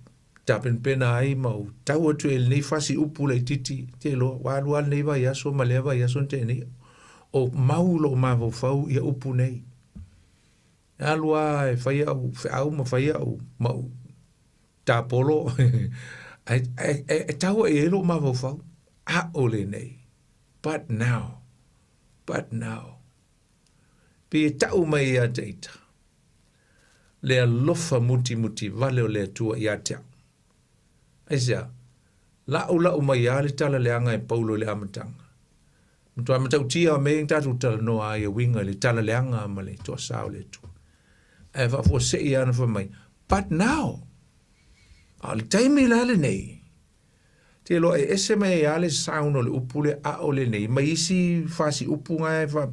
tapenapena ai ma ou tau atu i lenei fasi upu laitiiti, te iloa, ua alu lava lenei vaiaso ma lea vaiaso na tea nei, o mau lou mafaufau ia upu nei. E alu lava e fai au feau ma fai au ma ou tapolo, ae, ae, e tau i ai lou mafaufau. ʻAʻole nei. But now, But now. Pei e taʻu mai ia te ita, le alofa mutimuti wale o le Atua ia te au. Aisea, laʻulaʻu mai lava le tala leaga e Paulo i le amataga. Matua matautia o mea ia na tatou talanoa ai e uiga i le tala leaga ma le toasā o le Atua. Ae faafuasei lava na fai mai, But now! A o le taimi la lenei, Te iloa e ese mai ai lava le sound o le upu lea ʻaʻole nei mai isi fasi upu na e fa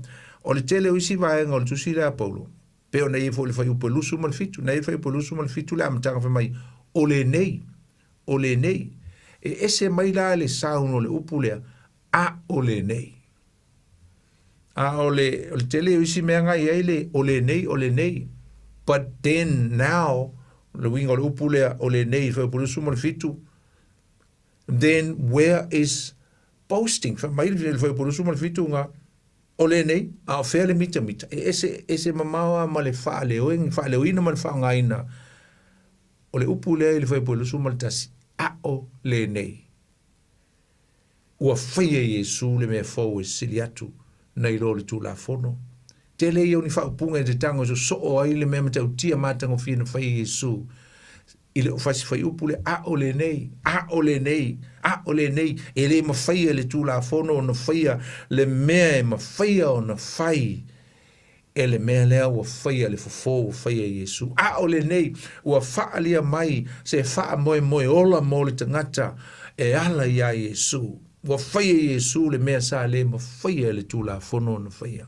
o le tele o isi vaega o le tusi lea a Paulo pei ona i ai foi i le fuaiupu e 27 na i ai le fuaiupu e 27 le amataga fai mai o lenei o lenei e ese mai la le sound o le upu lea ʻaʻole nei a o le o le tele o isi mea na i ai le o lenei o lenei but then now le uiga o le upu lea o lenei fuaiupu 27 Then where is boasting? Fai mai le fuaiupu 27 nga, o lenei, a o fea le mitamita? E ese, ese mamao lava ma le faaleoina, faaleoina ma le faaaogaina o le upu lea i le fuaiupu 21, ʻaʻo lenei. Ua faia e Iesū le mea fou e sili atu nai lo le Tulafono. Tele ia o ni faaupuga e te tago e sosoo ai le mea matautia matagofie na fai e Iesū i le fasi fuaiupu lea, ʻAʻole nei, ʻaʻole nei, ʻaʻole nei, e le mafai e le Tulafono ona faia le mea e mafaia ona fai e le mea lea ua faia le fofo ua faia e Iesū. ʻAʻole nei ua faaalia mai se faamoemoe ola mo le tagata e ala iā Iesū. Ua faia e Iesū le mea sa le mafaia e le Tulafono ona faia.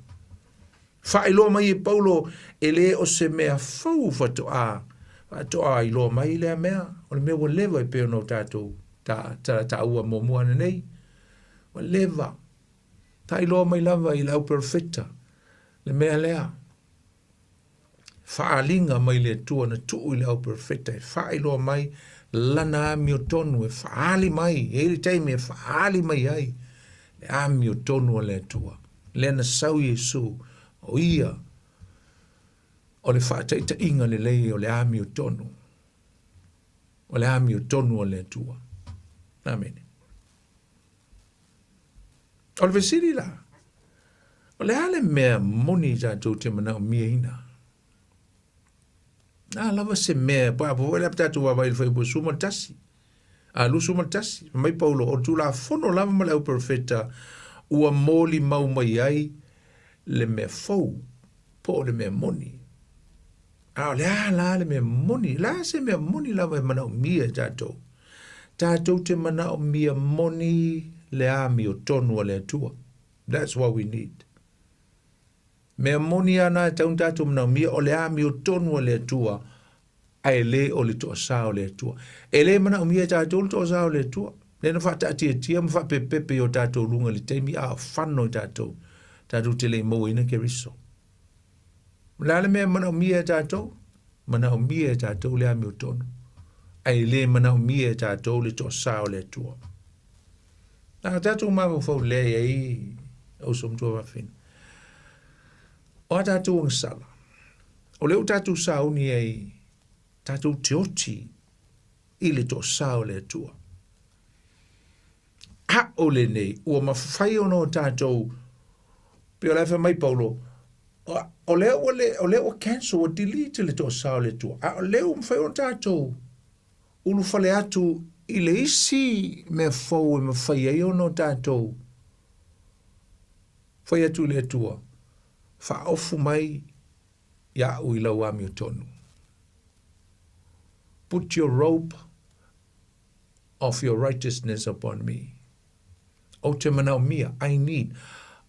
Faailoa mai e Paulo e le o se mea fou faatoa faatoa iloa mai lea mea, o le mea ua leva e pei ona o tatou ta, ta, taua muamua ananei. Ua leva. Faailoa mai lava i le au perofeta le mea lea. Faaaliga mai le Atua na tuu i le au perofeta e faailoa mai lana amiotonu e faaali mai, e i ai le taimi e faaali mai ai le amiotonu a le Atua. Lea na sau Iesu, o ia o le faataitaiga lelei o le amiotonu, o le amiotonu a le Atua. Amene. O le fesili la, o le a le mea moni tatou te manaomiaina? Na lava se mea, pa foi le tatou vaavaai i le fuaiupu 11, a 21, fai mai Paulo, o le Tulafono lava ma le au perofeta ua molimau mai ai le mea fou, po o le mea moni. A o le a la le mea moni? La se mea moni lava e manaomia e tatou? Tatou te manaomia moni le amiotonu a le Atua. That's what we need. Mea moni a na e tau na tatou manaomia o le amiotonu a le Atua. Ae le o le toasā o le Atua. E le manaomia e tatou le toasā o le Atua. Lea na faataatiatia ma faapepepe i o tatou luga i le taimi a o fano i tatou, tatou te le i mauaina Keriso. O le a le mea e manaomia e tatou? Manaomia e tatou le amiotonu, ae le manaomia e tatou le toasā o le Atua. A tatou mafaufau lea i ai, uso matua fafine. O a tatou agasala, o lea ua tatou sauni ai, tatou te oti i le toasā o le Atua. A o lenei, ua mafai ona o tatou, pei o la e fai mai Paulo, o lea ua, le, o lea ua cancel, ua delete le toasā o le Atua, a o lea ua mafai ona tatou ulufale atu i le isi mea fou e mafai ai ona o tatou fai atu i le Atua, faaofu mai iaʻu i lau amiotonu. Put your robe of your righteousness upon me. Ou te manaomia, I need.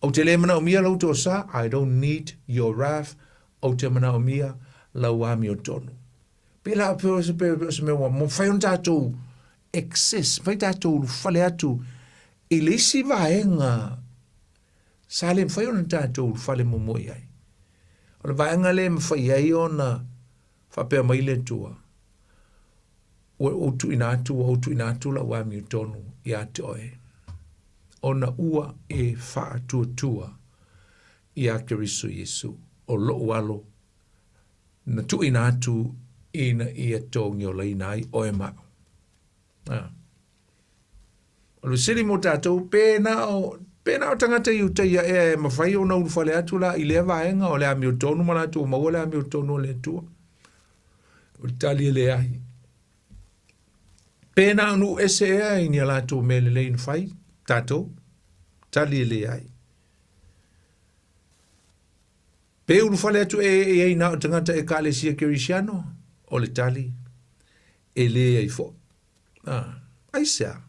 Ou te le manaomia lau tosa, I don't need your wrath. Ou te manaomia lau amiotonu. Pēlā pe o se pe o se mea ua mafai ona tātou access, mafai tātou ulufale atu i le isi vaega sa le mafai ona tātou ulufale muamua i ai. O le vaega lea e mafai ai ona faapea mai le Atua, ua ou tuuina atu, ua ou tuuina atu lau amiotonu ia te oe, ona ua e faatuatua iā Keriso Iesu, o loʻu alo na tuuina atu ina ia togiolaina ai oe ma au. Ah. O le fesili mo tatou, pe na o, pe na o tagata Iutaia ea e mafai ona ulufale atu la i lea vaega o le amiotonu ma latou maua le amiotonu o le Atua? O le tali e leai. Pe na o nuu ese ea i ni a latou mea lelei na fai, tatou? Tali e leai. Pe ulufale atu e i ai na o tagata Ekalesia Kerisiano? O le tali, e leai foi. Ah, aisea?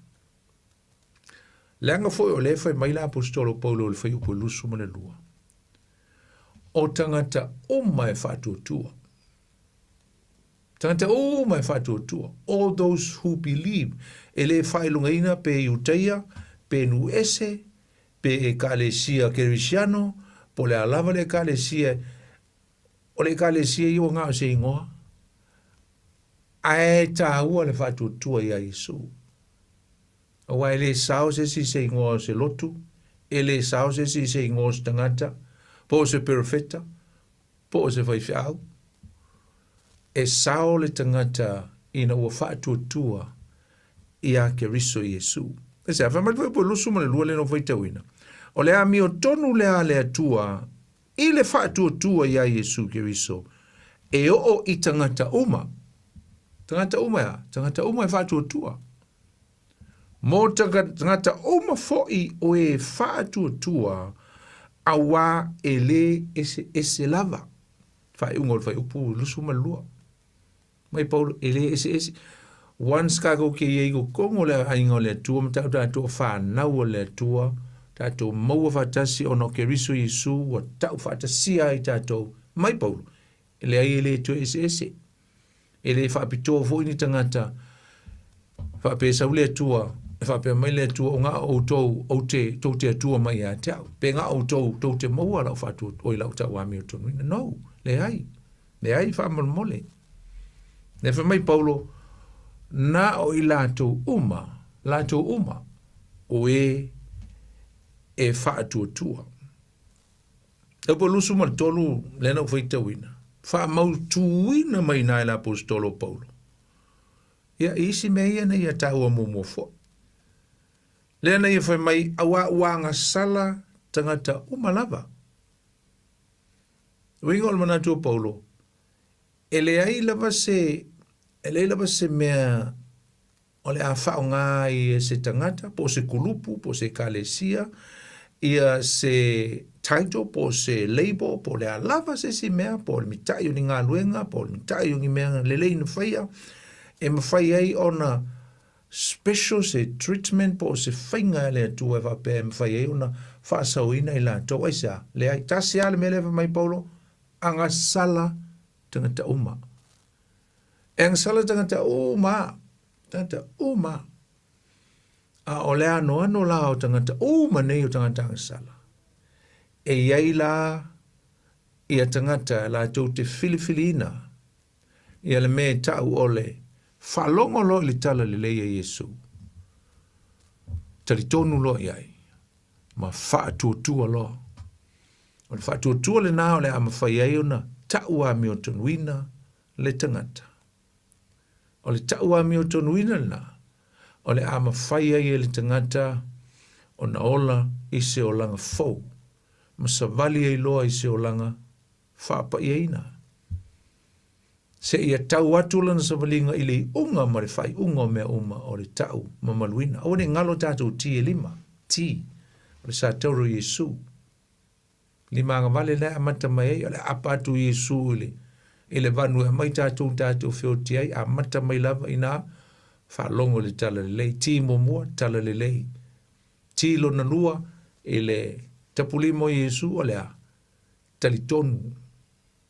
Leaga foi o lea e fai mai le aposetolo Paulo i le Fuaiupu 22, o tagata uma e faatuatua. Tagata uma e faatuatua. All those who believe. E le faailogaina pe Iutaia, pe nuu ese, pe Ekalesia Kerisiano, po o le a lava le Ekalesia, o le Ekalesia ia ua na o se igoa, ae taua le faatuatua iā Iesu. Aua e le sao se isi i se igoa o se lotu, e le sao se isi i se igoa o se tagata, po o se perofeta, po o se faifeau. E sao le tagata ina ua faatuatua iā Keriso Iesu. Aisea? Fai mai le Fuaiupu 22 lea na ou faitauina, O le amiotonu lea a le Atua i le faatuatua iā Iesu Keriso, e oo i tagata uma. Tagata uma e a? Tagata uma e faatuatua. Mō tagata uma foʻi o e faatuatua, auā e lē eseese lava. Faaiuga o le Fuaiupu 22. Mai Paulo, e lē eseese. Once kākou ke i ai i totonu o le aiga o le Atua ma taʻu tatou o fanau a le Atua, tatou maua faatasi ona o Keriso Iesu ua taʻu faatasia ai tatou. Mai Paulo, e leai e lē toe eseese. E le faapitoa foi ni tagata faapea e sau le Atua, e faapea mai le Atua, o ga outou, ou te, tou te Atua mai ia te au. Pe ga outou, tou te maua lau faatua, oi lau tauamiotonuina. No, leai. Leai faamolemole. Lea fai mai Paulo, na o i latou uma, latou uma, o e e faatuatua. E po 23, lea na ou faitauina, faamautuina mai na e le aposetolo o Paulo. Ia, i isi mea ia na ia taua muamua foi. Lea na ia fai mai, auā ua agasala tagata uma lava. Uiga o le manatu o Paulo, e leai lava se, e leai lava se mea o le a faaaoga ai e se tagata po o se kulupu po o se ekalesia ia se title po o se label po o le a lava se isi mea po o le mitai o ni galuega po o le mitai o ni mea lelei na faia e mafai ai ona special se treatment po o se faiga a le Atua e faapea e mafai ai ona faasaoina i latou. Aisea? Leai, tasi lava le mea lea e fai mai Paulo, agasala tagata uma. E agasala tagata uma, tagata uma. A o le anoano la o tagata uma nei o tagata agasala. E i ai la ia tagata latou te filifiliina ia le mea e ta'u o le faalogo loa i le tala lelei a Iesu, talitonu loa i ai, ma faatuatua loa. O le faatuatua lenā o le a mafai ai ona ta'u amiotonuina le tagata. O le ta'u amiotonuina lenā, o le a mafai ai e le tagata ona ola i se olaga fou, ma savali ai loa i se olaga faapaiaina. Seia tau atu lana savaliga i le iuga ma le faaiuga o mea uma o le ta'u mamaluina. Aua ne i galo tatou ti e lima, ti, o le satauro o Iesu. Lima agavale la e amata mai ai, o le aapa atu o Iesu i le, i le vanu e aumai tatou tatou feoti ai, amata mai lava ina faalogo i le tala lelei. Ti muamua, tala lelei. Ti lona lua, i le tapulima o Iesu, o le a? Talitonu,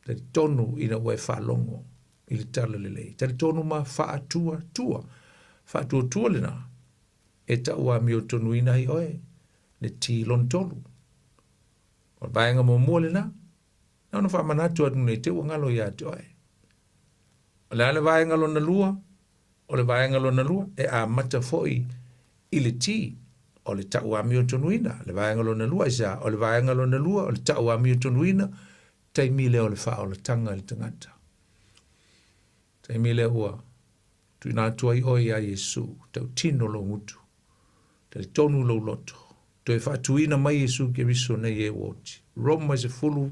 talitonu ina ua e faalogo i le tala lelei. Talitonu ma faatuatua. Faatuatua lena e ta'u amiotonuina ai oe le ti lona tolu. O le vaega muamua lena, na ona faamanatu atu nei te ua galo ia te oe. O le a le vaega lona lua? O le vaega lona lua, e amata foi i le ti, o le ta'u amiotonuina. Le vaega lona lua, aisea? O le vaega lona lua, o le ta'u amiotonuina, taimi lea o le faaolataga i le tagata. Taimi lea ua tuuina atu ai oe iā Iesu, tautino lou gutu, talitonu lou loto, toe faatuina mai Iesu Keriso nei e ua oti. Roma e 10,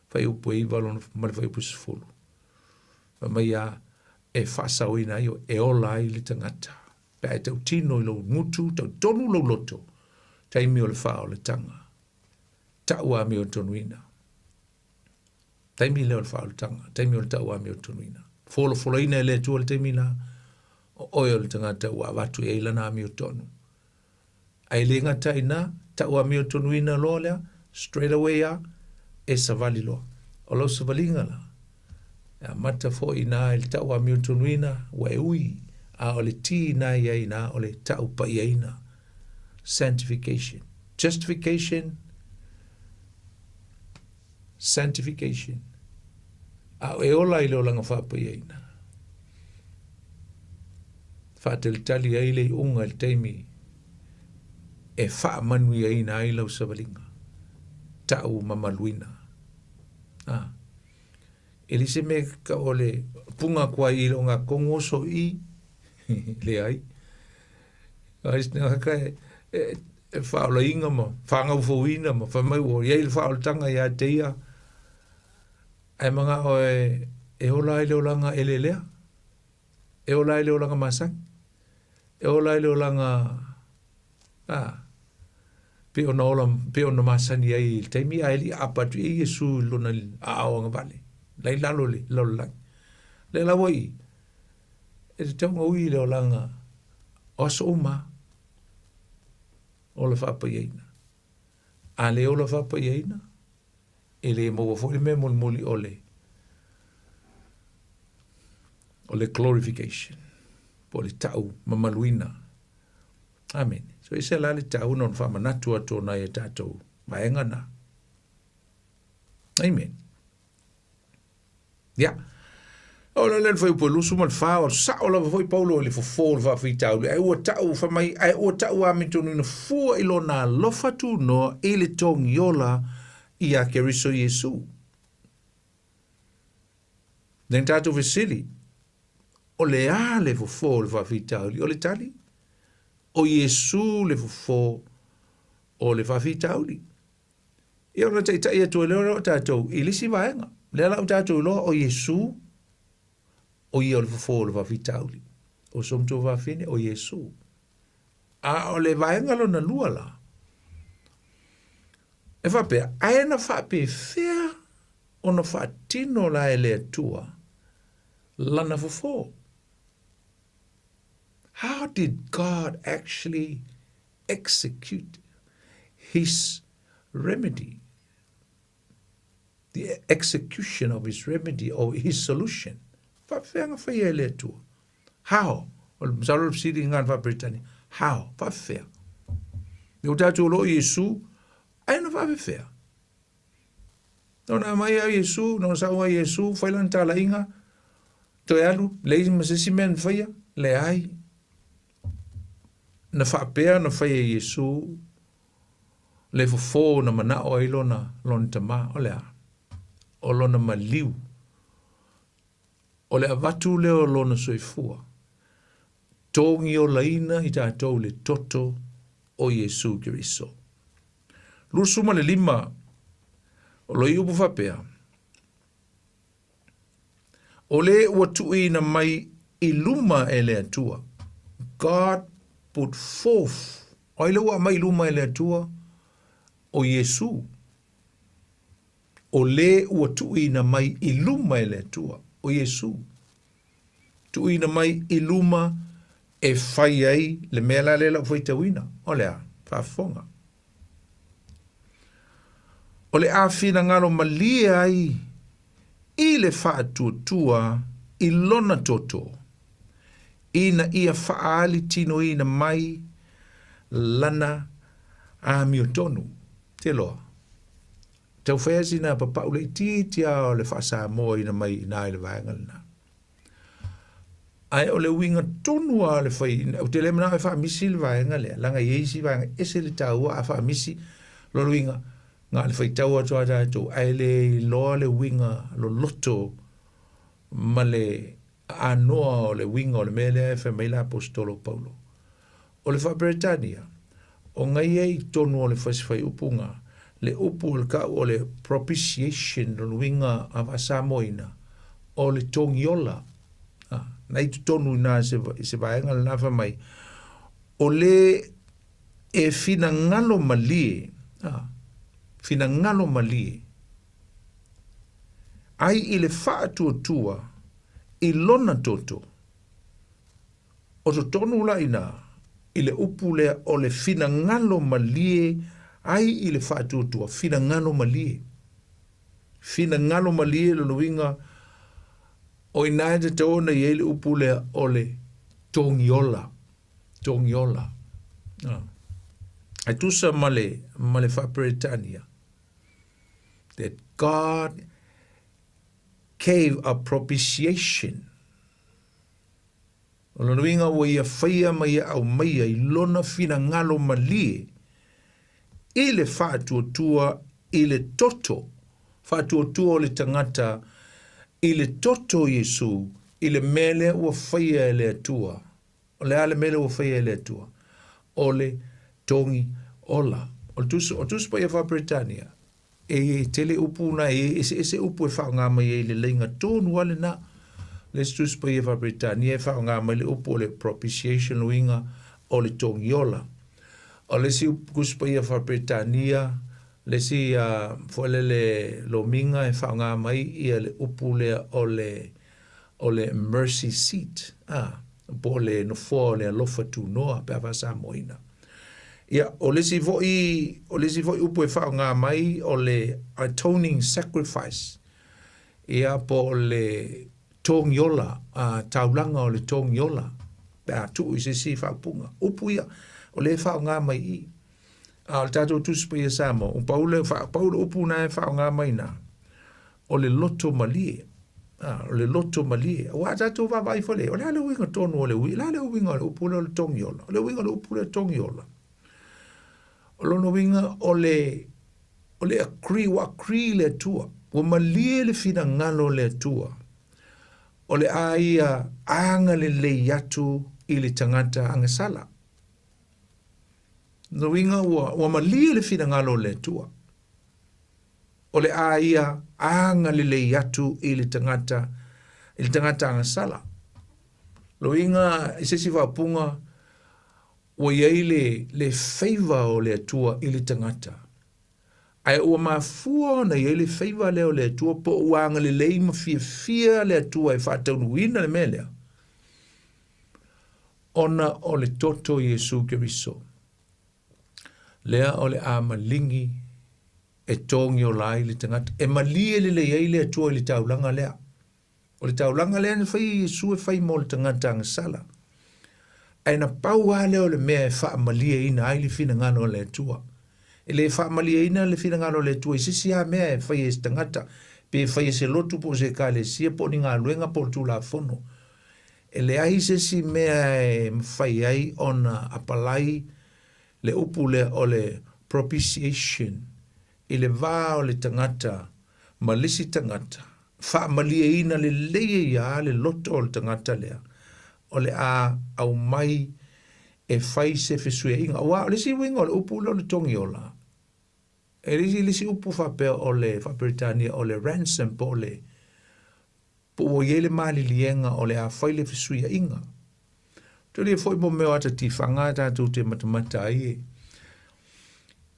fuaiupu e 9 lona, ma le fuaiupu e 10. Fai mai a, e faasaoina ai oe, e ola ai le tagata. Pe a e tautino i lou gutu, talitonu lou loto, taimi o le faaolataga. Ta'u amiotonuina. Taimi lea o le faaolataga, taimi o le ta'u amiotonuina. Folafolaina e le Atua le taimi la, o oe o le tagata ua avatu i ai lana amiotonu. Ae le gata i na, ta'u amiotonuina loa lea, straight away a, e savali loa. O lau savaliga la, e amata foi inā i le ta'u amiotonuina, ua e ui, a o le ti inā i ai inā o le ta'u pa'iaina, sanctification. Justification, sanctification. A e ola i le olaga faapaiaina. Faatalitali ai le iuga i le taimi e faamanuiaina ai lau savaliga. Ta'u mamaluina. Ah. E le se mea ka o le punga kua i le ngā kongo so i. Leai. Ai ka e, e, e whaolainga ma whangaufouina ma whai mai ua iai le whaolatanga ia te ia. Ae manga'o e, e ola ai le olaga elelea, e ola ai le olaga masani, e ola ai le olaga, a, pei ona ola, pei ona masani ai i le taimi ae le i aapa atu i ai Iesu i lona aao agavale, la i lalo i le lalolagi. Lea la ua i, e tatau ona ui i le olaga o aso uma, ola faapaiaina. A le ola faapaiaina, e le maua foi le mea mulimuli o le o le glorification po o le ta'u mamaluina. Amene. So e ese la le ta'u na ona faamanatu atu o nai a tatou vaega na. Amen. Ia. O le le fuaiupu e 24, o sa'o lava foi Paulo i le fofo o le faafitauli, ae ua ta'u fai mai, ae ua ta'u amitonuina fua i lona alofa tunoa i le togiola iā Keriso Iesu. Nei tatou fesili, o le a le fofo o le faafitauli? O le tali, o Iesu le fofo o le faafitauli. Ia ona taitai atu ai lea o tatou i le isi vaega. Lea la ua tatou iloa o Iesu, o ia o le fofo o le faafitauli. O so matua fafine, o Iesu. A o le vaega lona lua la, e faapea, ae na faapefea ona faatino la e le Atua lana fofo? How did God actually execute his remedy, the execution of his remedy or his solution? Faafefea na faia e le Atua? How? O le masalo o le fesili lena i le Faa-Peretania. How? Faafefea? Lea ua tatou iloa o Iesu, ae na faafefea? Na ona aumai lava Iesu, na ona sau lava Iesu, fai lana talaiga, toe alu, leai ma se isi mea na faia, leai. Na faapea ona fai e Iesu le fofo na manao ai lona, lona tama, o le a? O lona maliu. O le avatu lea o lona soifua, togiolaina i tatou le toto o Iesu Keriso. 25, o lo i upu faapea, O le ua tuuina mai i luma e le Atua. God put forth. O ai le ua aumai i luma e le Atua? O Iesu. O le ua tuuina mai i luma e le Atua, o Iesu. Tuuina mai i luma e fai ai le mea la lea lau faitauina. O le a? Faafofoga. O le a finagalo malie ai i le faatuatua i lona toto, ina ia faaali tinoina mai lana amiotonu. Te loa. Tau fai lava sina papau laitiiti lava o le faa-Samoa-ina mai i ina i le vaega lena. Ae o le uiga tonu lava o le fai, ou te le manao e faamisi le vaega lea, leaga e i ai isi vaega ese le taua a faamisi, lona uiga, na o le faitau atu lava tatou, ae le iloa le uiga loloto ma le anoa o le uiga o le mea lea e fai mai le Aposetolo o Paulo. O le Faa-Peretania, o ngai ai i totonu o le fasi fuaiupu-ga, le upu o le kau o le propitiation, lona uiga a Faa-Samoa-ina, o le togiola. A, na i totonu i na se, se vaega lena fai mai, o le e finagalo malie, a, finagalo malie, ai i le faatuatua i lona toto, O totonu la inā, i le upu lea o le finagalo malie ai i le faatuatua, finagalo malie. Finagalo malie lona uiga, o inā e tatau ona i ai le upu lea o le togiola, togiola. Ah. E tusa ma le, ma le Faa-Peretania, that God gave a propitiation. O lona uiga ua ia faia ma ia aumaia i lona finagalo malie i le faatuatua i le toto, faatuatua o le tagata i le toto o Iesu i le mea lea ua faia e le Atua. O le a le mea lea ua faia e le Atua? O le togi ola. O le Tusi, o Tusi Paia Faa-Peretania, E tele upu na e eseese upu e faaaoga mai ai i le laina tonu lava lena. Le isi Tusi Paia Faa-Peretania e faaaoga mai le upu o le propitiation uiga o le togiola. O le isi Tusi Paia Faa-Peretania, le isi uh, foi lele lomiga e faaaoga mai ia le upu lea o le o le mercy seat, ah, po o le nofoa o le alofa tunoa pe a faa-Samoaina. Ia, o le isi foi, o le isi foi upu e faaaoga mai o le atoning sacrifice, ia, po o le togiola, a, taulaga o le togiola, pe a tuu i se isi faaupuga. Upu ia, o lea e faaaoga mai i i. A o le tatou Tusi Paia Samoa, ua pau le, pau le upu na e faaaoga mai i ina, o le loto malie. A, o le loto malie. Aua a tatou vaavaai foi lea, o le a le uiga tonu o le ui, o le a le uiga o le upu lea o le togiola? O le uiga o le upu lea togiola, o lona uiga o le, o le agree, ua agree le Atua, ua malie le finagalo o le Atua, o le a ia agalelei atu i le tagata agasala. Lona uiga ua, ua malie le finagalo o le Atua. O le a ia agalelei atu i le tagata, i le tagata agasala. Loiga i se isi faaupuga, ua i ai le, le favour o le Atua i le tagata. Ae ua mafua ona i ai le favour lea o le Atua po o ua agalelei ma fiafia le Atua e faataunuuina le mea lea, ona o le toto o Iesu Keriso. Lea o le a maligi e togiola ai le tagata, e malie lelei ai le Atua i le taulaga lea. O le taulaga lea na fai e Iesu e fai mo le tagata agasala. Ae na pau lava lea o le mea e faamalieina ai le finagalo o le Atua. E le faamalieina le finagalo o le Atua i se isi lava mea e fai e se tagata, pe fai e se lotu po o se ekalesia po o ni galuega po o le Tulafono. E leai se isi mea e mafai ai ona apalai le upu lea o le propitiation i le va o le tagata ma le isi tagata, faamalieina lelei e ia le loto o le tagata lea, o le a aumai e fai se fesuiaiga. Aua o le isi uiga o le upu lea o le togiola, e le isi upu faapea o le faa-Peretania o le ransom po o le po ua i ai le maliliega o le a fai le fesuiaiga. Tuli foi mo mea o ata tifaga tatou te matamata ai e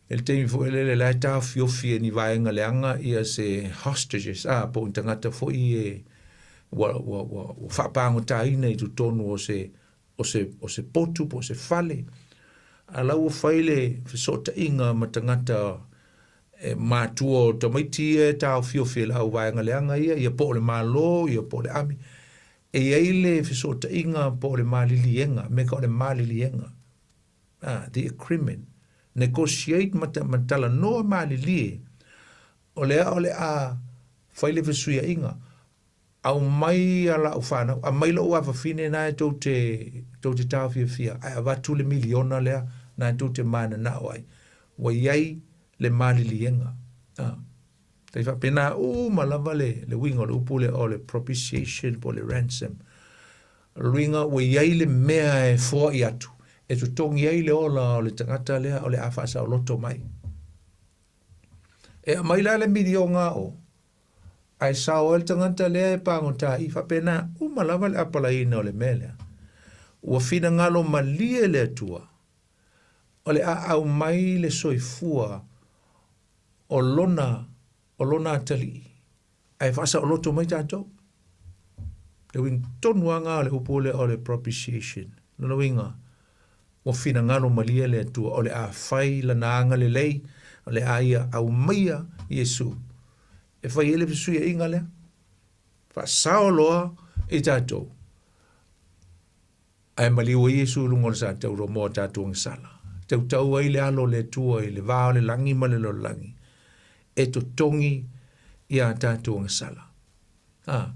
e le taimi foi lele la e taofiofi e ni vaega leaga ia se hostages, a po o ni tagata foi e ua, ua, ua, ua faapagotaina i totonu o se, o se, o se potu po o se fale. A la ua fai le fesootaiga ma tagata e matua o tamaiti ia e taofiofi e le au vaega leaga ia, ia po o le Malo, ia po o le ami. E i ai le fesootaiga po o le maliliega, me ka o le maliliega, ah, the agreement, negotiate ma, ma talanoa malilie, o lea o le a fai le fesuiaiga, aumai a la'u fanau, aumai lo'u afafine na e tou te, tou te taofiofia, ae avatu le miliona lea na e tou te mananao ai. Ua i ai le maliliega. Ah. Tai faapena uma lava le, le uiga o le upu lea o le propitiation po o le ransom. O le uiga ua i ai le mea e foai atu, e totogi ai le ola o le tagata lea o le a faasaoloto mai. E aumai la le miliona o, Ae sao ai le tagata lea e pagota i faapena uma lava le apalaiina o le mea lea. Ua finagalo malie le Atua o le a aumai le soifua o lona, o lona atalii, ae faasaoloto mai tatou. Le uiga tonu lava lena o le upu lea o le propitiation. Lona uiga, ua finagalo malie le Atua o le a fai lana agalelei, o le a ia aumaia Iesu e fai ai le fesuiaiga lea. Faasao loa i tatou. Ae maliu ai Iesu i luga o le satauro mo a tatou agasala. Tautau ai le alo o le Atua i le va o le lagi ma le lalolagi e totogi i a tatou agasala. A,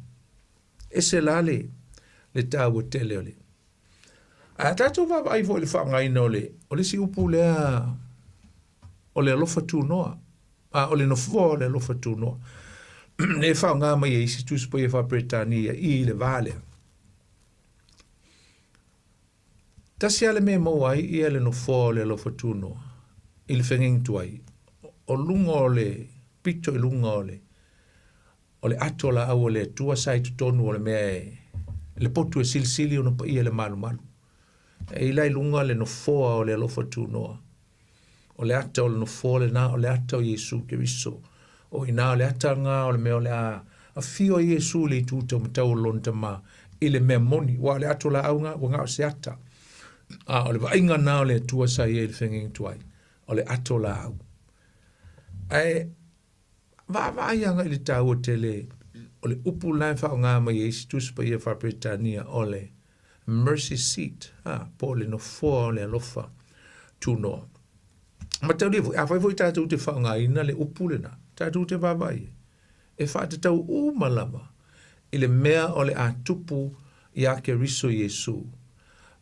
ese la le, le taua tele o le. Ae a tatou vaavaai foi i le faaaogaina o le, o le isi upu lea o le alofa tunoa, a o le nofoa o le alofa tunoa, lea e faaaoga mai e isi Tusi Paia faa-Peretania i le va lea. Tasi lava le mea e maua ai ia le nofoa o le alofa tunoa i le feagaiga tuai, o luga o le pito i luga o le o le ato laau a le Atua sa i totonu o le mea e le potu e silisili ona paia le malumalu. E i la i luga le nofoa o le alofa tunoa. O le ata o le nofoa lena, o le ata o Iesu Keriso. O i ina o le ata lena o le mea o le a afio ai Iesu i le itu taumatau o lona Tama i le mea moni. Ua o le ato laau lena, ua na o se ata. A o le vaaiga lena o le Atua sa i ai i le feagaiga tuai, o le ato laau. Ae vaavaai agai i le taua tele o le upu la e faaaoga mai e isi Tusi Paia faa-Peretania o le mercy seat, a, po o le nofoa o le alofa tunoa. Mataulia foi, afai foi tatou te faaaogaina le upu lena, tatou te vaavaai ai, e faatatau uma lava i le mea o le a tupu iā Keriso Iesu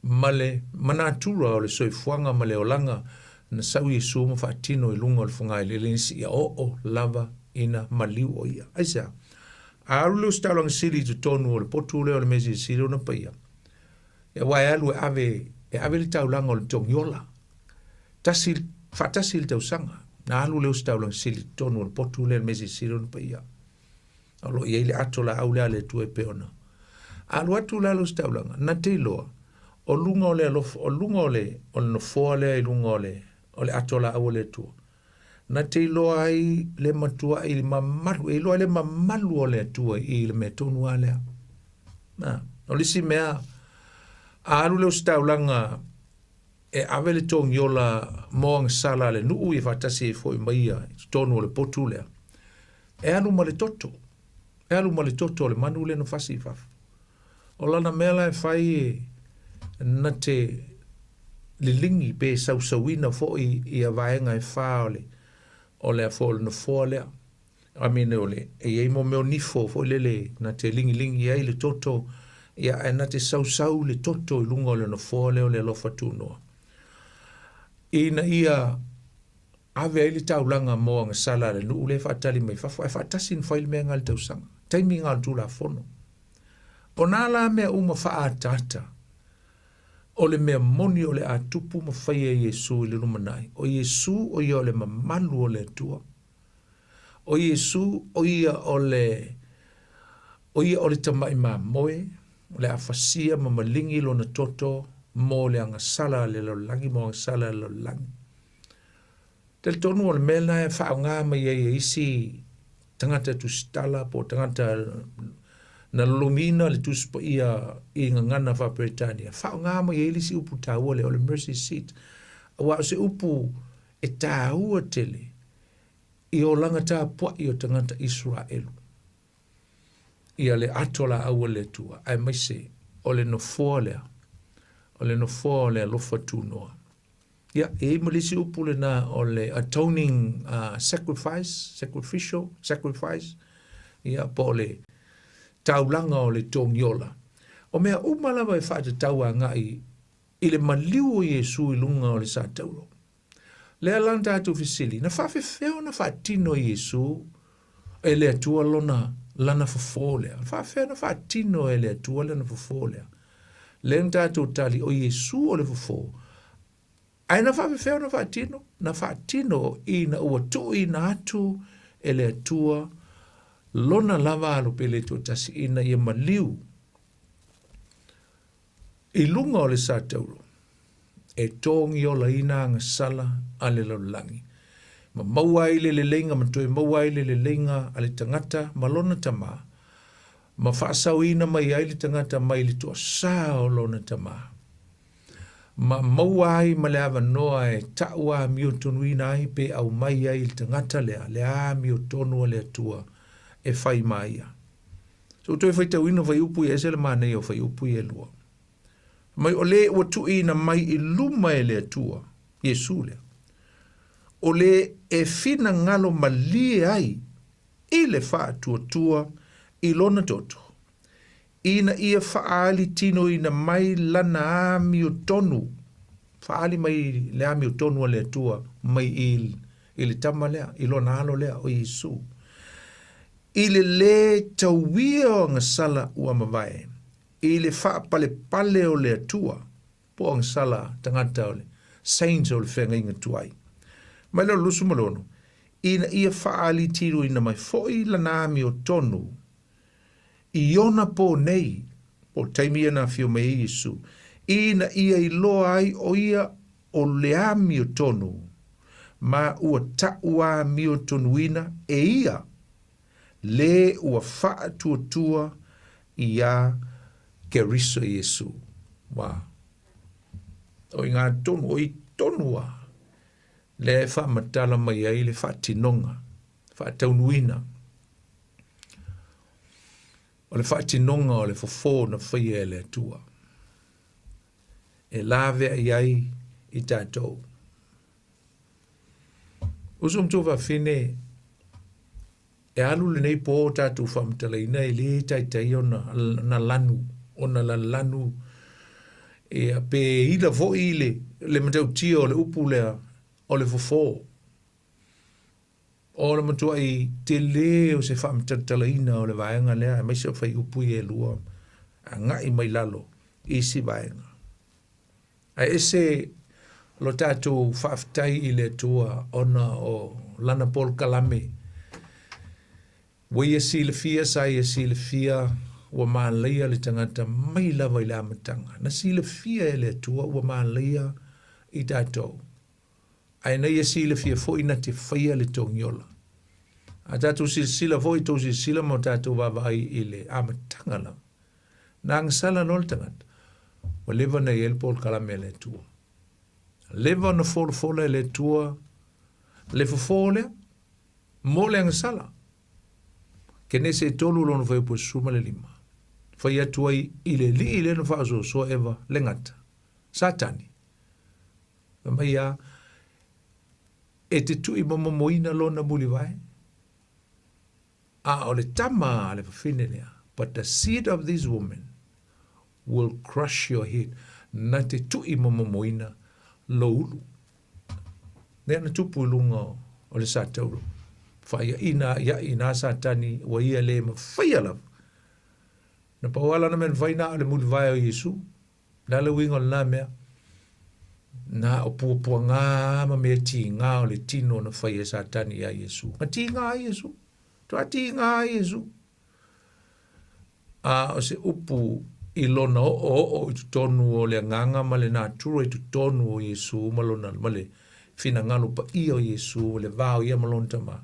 ma le manatura o le soifuaga ma le olaga na sau Iesu ma faatino i luga o le fogaeleele seia oo lava ina maliu o ia. Aisea? A alu le usitaulaga sili i totonu o le potu lea o le Mea Silisili ona paia, aua e alu e ave, e ave le taulaga o le togiola, tasi, faatasi i le tausaga, na alu le usitaulaga sili i totonu o le potu lea o le Mea Silisili ona paia. O lo o i ai le ato laau lea a le Atua e pei ona alu atu la le ositaulaga, na te iloa, o luga o le alofa, o luga o le, o le nofoa lea i luga o le, o le ato laau a le Atua, na te iloa ai le matuai mamalu, e iloa ai le mamalu o le Atua i le mea tonu lava lea. Na, o le isi mea, a alu le ositaulaga e ave le togiola mo agasala a le nuu ia faatasi ai foi ma ia i totonu o le potu lea, e alu ma le toto. E alu ma le toto o le manu lea na fasi i fafo. O lana mea la e fai e na te liligi pe sausauina foi ia vaega e fā o le o le afo o le nofoa lea. I mean, o le, e i ai mo mea o nifo foi lele na te ligilingi ai le toto, ia ae na te sausau le toto i luga o le nofoa lea o le alofa tunoa. Ina ia ave ai le taulaga mo agasala a le nuu lea e faatali mai fafo, ae faatasi na fai le mea nga i le tausaga. Taimi nga o le Tulafono. O nā la mea uma faaataata, o le mea moni o le a tupu ma faia e Iesu i le lumanai. O Iesu o ia o le mamalu o le Atua. O Iesu o ia o le o ia o le tamai mamoe, o le a fasia ma maligi lona toto mo le agasala a le lalolagi, mo agasala a le lalolagi. Talitonu o le mea lena e faaaoga mai ai e isi tagata tusitala po o tagata na lolomiina le Tusi Paia i gagana faa-Peretania, faaaoga mai ai le isi upu taua lea o le mercy seat, aua o se upu e taua tele i olaga tapuai o tagata Isaraelu. Ia le ato laau a le Atua, aemaise o le nofoa lea, o le nofoa o le alofa tunoa. Ia, e i ai ma le isi upu lena o le atoning sacrifice, sacrificial sacrifice, ia, po o le taulaga o le togiola. O mea uma lava e faatatau agai i le maliu o Iesu i luga o le satauro. Lea la na tatou fesili, na faafefea ona faatino e Iesu e le Atua lona lana fofo lea? Na faafefea ona faatino e le Atua lana fofo lea? Lea na tatou tali, o Iesu o le fofo. Ae na faafefea ona faatino? Na faatino ina ua tuuina atu e le Atua lona lava alo pele toatasi ina ia maliu I luga o le satauro, e togiolaina agasala a le lalolagi, ma maua ai le leleiga ma toe maua ai le leleiga a le tagata ma lona tama, ma faasaoina mai ai le tagata mai le toasā o lona tama, ma maua ai ma le avanoa e ta'u amiotonuina ai pe aumai ai i le tagata lea le amiotonu a le Atua e fai ma ia. Se ua toe faitauina fuaiupu ia ese le manaia o fuaiupu ia e lua. Mai o le ua tuuina mai i luma e le Atua, Iesu lea, o le e finagalo malie ai i le faatuatua i lona toto, ina ia faaali tinoina mai lana amiotonu, faaali mai le amiotonu a le Atua mai i, i le tama lea, i lona alo lea, o Iesu. I le lē tauia o agasala ua mavae, i le faapalepale o le Atua, po o agasala tagata o le saints o le feagaiga tuai. Mai lea o le 26, ina ia faalitiruina mai foi lana amiotonu i ona pō nei, po o le taimi ia na afio mai ai Iesu, ina ia iloa ai o ia o le amiotonu, ma ua taʻuamiotonuina e ia le ua faatuatua iā Keriso Iesu. Wā. O i ngā tonu, o i tonu wā, lea e whaamatala mai ai le whaatinoga, whaataunuina, o le whaatinoga o le fofo na whaia e le Atua. E laveai ai i tatou. Uso ma tuafafine, e alu lenei pō o tatou faamatalaina e lē taitai ona na lanu, ona lalanu ia pe ila foi le, le matautia o le upu lea o le fofo. O le matuai telē o se faamatalatalaina o le vaega lea aemaise o fuaiupu ia e lua agai mai lalo i isi vaega. Ae ese lo tatou faafetai i le Atua ona o lana polokalame. Ua ia silafia, sa ia silafia ua malaia le tagata mai lava i le amataga. Na silafia e le Atua ua malaia i tatou. Ae na ia silafia foi na te faia le togiola. A tatou silasila foi, tou silasila ma o tatou vaavaai i le amataga lava. Na agasala loa le tagata, ua leva ona i ai le polokalame a le Atua. Leva ona folafola e le Atua le fofo lea mo le agasala. Kenese e tolu lona fuaiupu e 15. Fai atu ai i le alii lea na faaosoasoa Eva le gata, Satani. Fai mai a, e te tuuimomomoina lona mulivae, a o le tama a le fafine lea, but the seed of this woman will crush your head, na te tuuimomomoina lou ulu. Lea na tupu i luga o le Satauro. Faaiaina aiai na Satani ua ia le mafaia lava. Na pau lava lana mea na fai na o le mulivae o Iesu. Le a le uiga o lena mea? Na o puapuaga ma mea tiga o le tino na fai e Satani iā Iesu. Na tiga ai Iesu. Toa tiga ai Iesu. A o se upu i lona oooo i totonu o le agaga ma le natura i totonu o Iesu ma lona ma le finagalo paia o Iesu le va o ia ma lona Tama,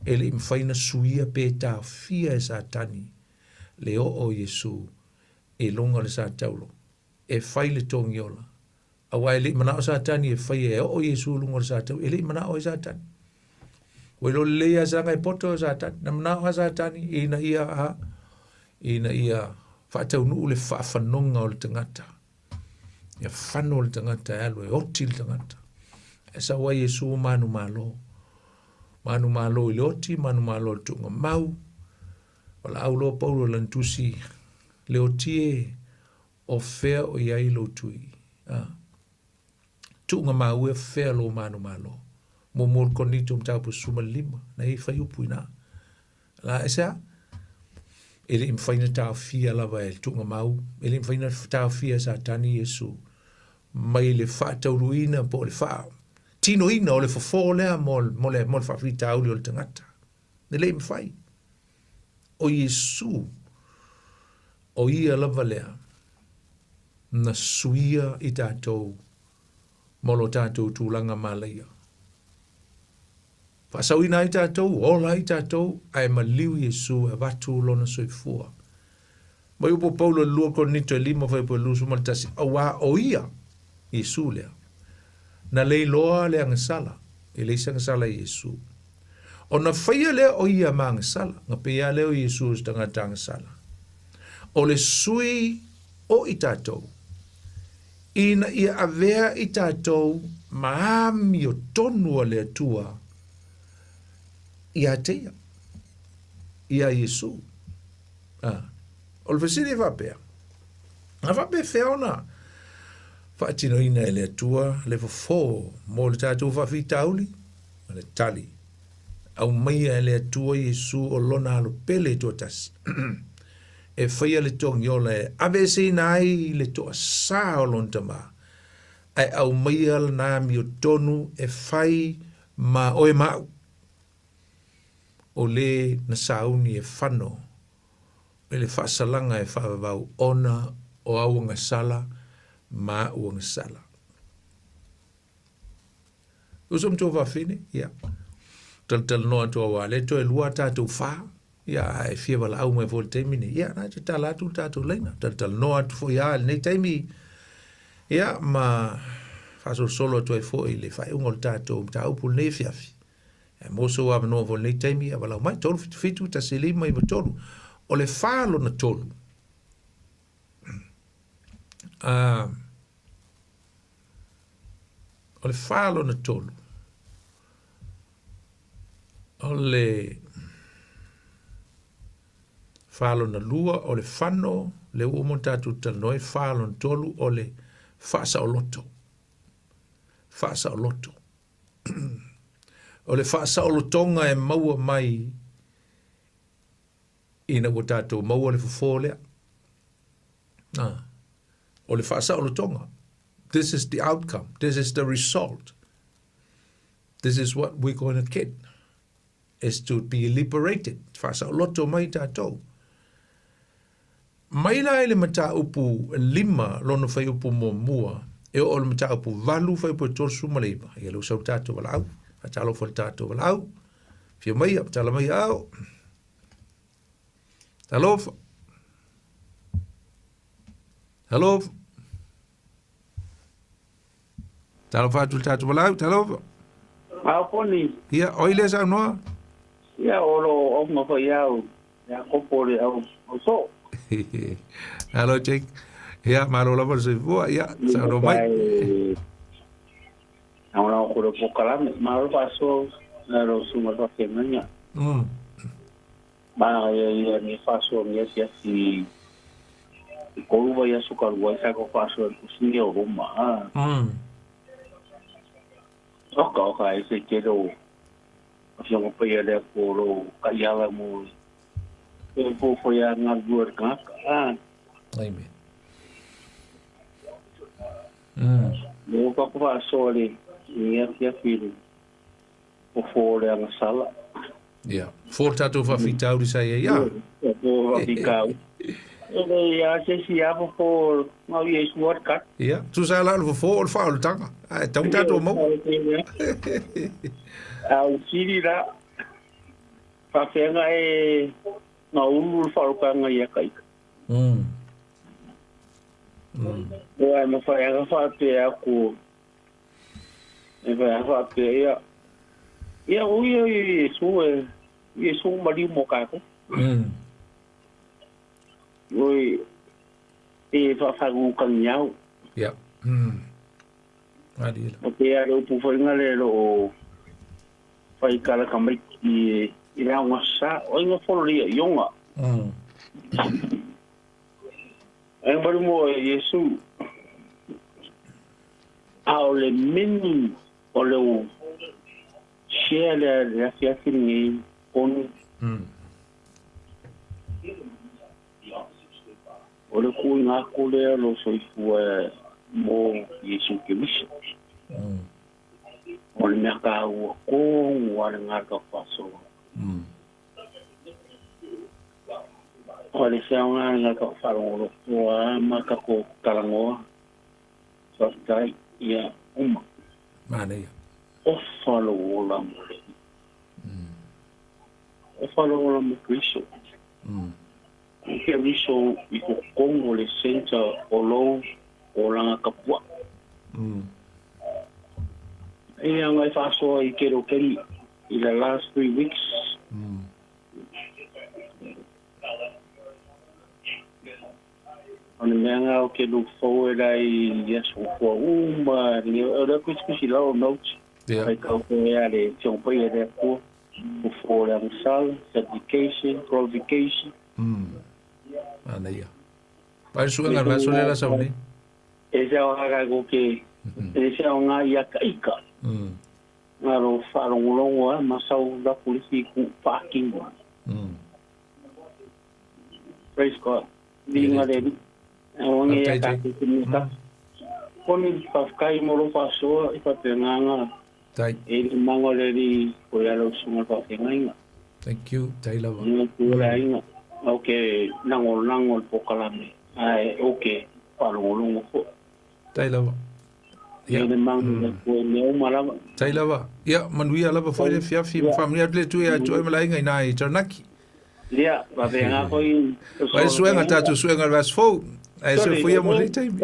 e le i mafai ona suia pe taofia e Satani le oo o Iesu i luga o le sataulo e fai le togiola. Aua e le i manao Satani e faia e oo Iesu i luga o le satau, e le i manao ai Satani. Ua iloa lelei lava saga e poto e Satani. Na manao lava Satani ina ia a, ina ia faataunuu le faafanoga o le tagata. Ia fano le tagata e alu e oti le tagata. E sau ai Iesu manumalo. Manumalo i le oti, manumalo i le tuugamau. Valaau loa Paulo i lana tusi, le oti e, O fea o i ai lou tui? A. Tuugamau e fea lou manumalo? Muamua o le Korinito mataupu 15, na i fai upu ina. La e se a? E le i mafai ona taofia lava e le tuugamau, e le i mafai ona taofia e Satani Iesu mai le faataunuuina po o le faatinoina o le fofo lea mo, mo le, mo le faafitauli o le tagata. E le i mafai. O Iesu, o ia lava lea na suia i tatou mo lo tatou tulaga malaia. Faasauina ai tatou, ola ai tatou, ae maliu Iesu e avatu lona soifua. Mai upu o Paulo i le 2 Korinito e 5 fuaiupu e 21, auā o ia, Iesu lea, na leiloa le agasala, e leai se agasala i Iesu. Ona faia lea o ia ma agasala, na pei lava lea o Iesu o se tagata agasala. O le sui o i tatou, ina ia avea i tatou ma amiotonu a le Atua ia te ia, ia Iesu. A, o le fesili e faapea, a faapefea ona faatinoina e le Atua le fofo mo le tatou faafitauli? O le tali, aumaia e le Atua Iesu o lona alo pele toatasi, e faia le togiola e aveeseina ai le toasā o lona Tama, ae aumaia lana amiotonu e fai ma oe ma au. O le na sauni e fano i le faasalaga e faavavau ona o au agasala ma aʻu agasala. Uso ma tou fafine, ia, talatalanoa atu auā lea toe lua a tatou fa, ia, a e fia valaau mai foi i le taimi nei, ia, na e tatala atu le tatou laina, talatalanoa atu foi lava i lenei taimi, ia, ma faasolosolo atu ai foi i le faaiuga o le tatou mataupu i lenei afiafi. E maua sou avanoa foi i lenei taimi, ia valaau mai, 377 1593. O le fa lona tolu, o le fa lona tolu, o le fa lona lua, o le fano, le ua uma ona tatou talanoa ai, fa lona tolu, o le faasaoloto. Faasaoloto. O le faasaolotoga e maua mai ina ua tatou maua le fofo lea. Ah, o le faasaolotoga. This is the outcome. This is the result. This is what we're going to get. Is to be liberated. Faasaoloto mai tatou. Mai la i le mataupu lima lona fuaiupu muamua e oo i le mataupu valu fuaiupu e 39. Ia lea ua sau le tatou valaau. Faatalofa i le tatou valaau. Afio maia, tala mai ao. Talofa. Talofa. Talofa atu i le tatou valaau, talofa. Ao poni. Ia, oi lea saunoa. Ia, o lo onga foi au. Iakopo le au ausoo. Alo Jake. Ia, malo lava le soifua. Ia, saunoa mai. Lagolago ko le polokalame. Malo faasoa na lau susuga i le faafeagaiga. Manaia ia lenei faasoa lenei afiafi i 3 vaiaso talu ai sa tou faasoa i le tusi o Roma. Oka oka e se tele o Afioga Paia a le Atua o lo o taiala mo le fofo ia galulue le tagata. Amen. Lea ua tatou faasoa i lenei afiafi i le fofo o le agasala. Ia, fofo le tatou faafitauli sa i ai, a? Fofo o faafitauli. E leai lava se isi lava fofo na o Iesu lava le tali. Ia, tusa la o le fofo o le faaolataga, ae tatau ona tatou maua. A o le sili la, faafeaga e gaulu le faaolataga ia ka ika. Ua e mafai lava faapea atu, e mafai lava faapea, ia, ia o ia Iesu e, Iesu maliu mo tatou. Oi, e faafagogotaniau. Ia. Malie la. O te a le upu foi nga le lo o fai kala tamaiti i le aoga sa, o ai nga fololia i onga. Ai maru mo e Iesu, a o le meaning o le u share le le afiafi lenei konu. O le tuuina atu lea o lou soifua mo Iesu Keriso. O le mea taua tonu lava lena le tatou faasoa. O le feaoga lena tatou faalogologo ma tatou talanoa. Faafetai, ia uma. Manaia. Ofa lou ola mo le Ofa lou ola mo Keriso. Tuu Keriso i totonu o le centre o lou olaga tapuai. E agai faasoa i tele o taimi i the last 3 weeks. O le mea lena ou te look forward ai i aso fua uma, o lea tusitusi i lalo notes. Faitau foi a le Afioga Paia a le Atua, fofo o le agasala, supplication, glorification. Manaia. Vai le suega o le vaiaso lea la sau nei. E se aoga ko ke, e se aoga ia ka ika. Ngā ro whaalongolongo a ma sau laku le si ku whaakino. Praise God. Viinga le Alii. E onge ia tātou te mea tapu. Koni whawhetai mo ro whaasoa i whapenganga Tai. e le manga o le Alii ko ia lau susuga le whawhengainga. Thank you. Tai lava. Nga ku le ainga. Au ke nangolango le pokalame. Ae o ke whaalongolongo fo. Tai lava. Ia. Le manga o le koe mea uma lava. Tai lava. Ia, manuia lava foi le fiafi. Ma whaamanuia atu le Atua ia te oe ma le aiga ina i Taranaki. Ia, faapena foi. Vai suega tatou suega le vaiaso fou. Ae soifua ia mo lenei taimi.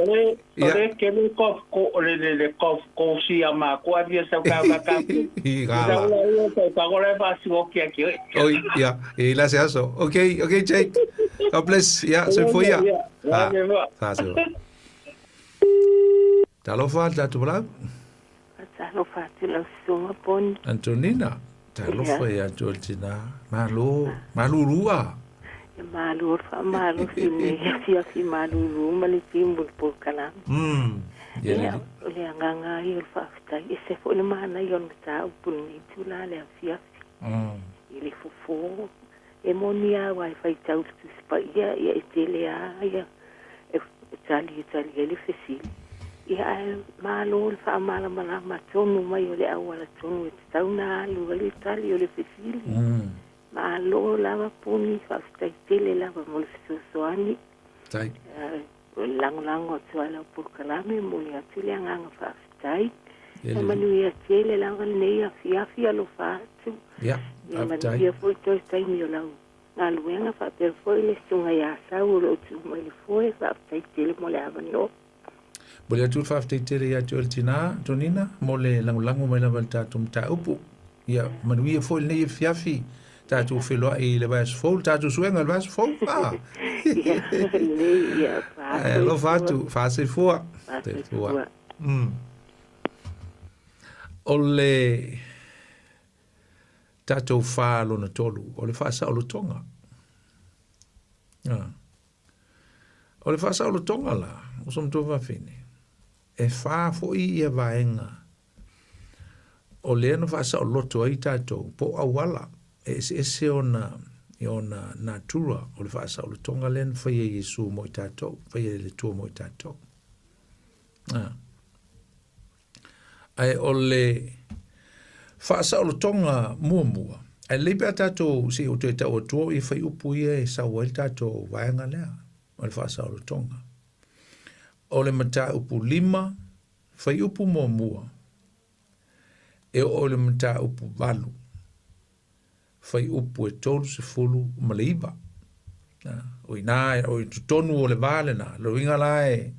Ia. Le ke le kof ko le le le kof ko si a ma ko a dia sau ka ka ka. I ga la. Ka ko le fa si o kia ki. Oi, ia, e la se aso. Okay, okay Jake. God bless. Ia, soifua ia. Ha. Ha, soifua. Talofa le tatou valaau. Talofa atu lau susuga Poni. Antonina, talofa ia te oe le tina. Malo, malulua. E malo le faamalosi i lenei afiafi malulu ma le timu i le polokalame. Ia Ia, lelei. o le agaga lava ia o le faafetai, e ese foi le manaia o le mataupu i lenei itula le afiafi i le fofo. E moni lava aua e faitau i le Tusi Paia, ia e tele lava ia e tali e tali ai le fesili. Ia ae malo le faamalamalama tonu mai o le auala tonu e tatau ona alu ai le tali o le fesili. Malo lava Puni, faafetai tele lava mo le fesoasoani. Tai. Lagolago atu ai lau polokalame, momoli atu le agaga faafetai. Ia manuia tele lava lenei afiafi alofa atu. Ia, Ia manuia foi toe taimi o lau galuega faapea foi le susuga ia Asau o lo o tuu mai le foe, faafetai tele mo le avanoa. Momoli atu le faafetai tele ia te oe le tina, Tonina, mo le lagolago mai lava i le tatou mataupu. Ia manuia foi lenei afiafi. Tatou feiloai i le vaiaso fou, le tatou suega i le vaiaso fou. Ah. Ia, lelei, ia, Ae alofa atu, faasoifua. Faasoifua. O le tatou fa lona tolu, o le faasaolotoga. Ah. O le faasaolotoga la, uso ma tuafafine, e fa foi ia vaega o lea na faasaoloto ai tatou po o auala e eseese ona i ona natura o le faasaolotoga lea na faia e Iesu mo i tatou, faia e le Atua mo i tatou. Ah. Ae o le faasaolotoga muamua, ae lelei pe a tatou se i ou toe tau atua o ia fuaiupu ia e sau ai le tatou vaega lea o le faasaolotoga. O le mataupu 5, fuaiupu muamua, e oo i le mataupu 8, fuaiupu e 39. O i ina, o i totonu o le va lena, le uiga la e,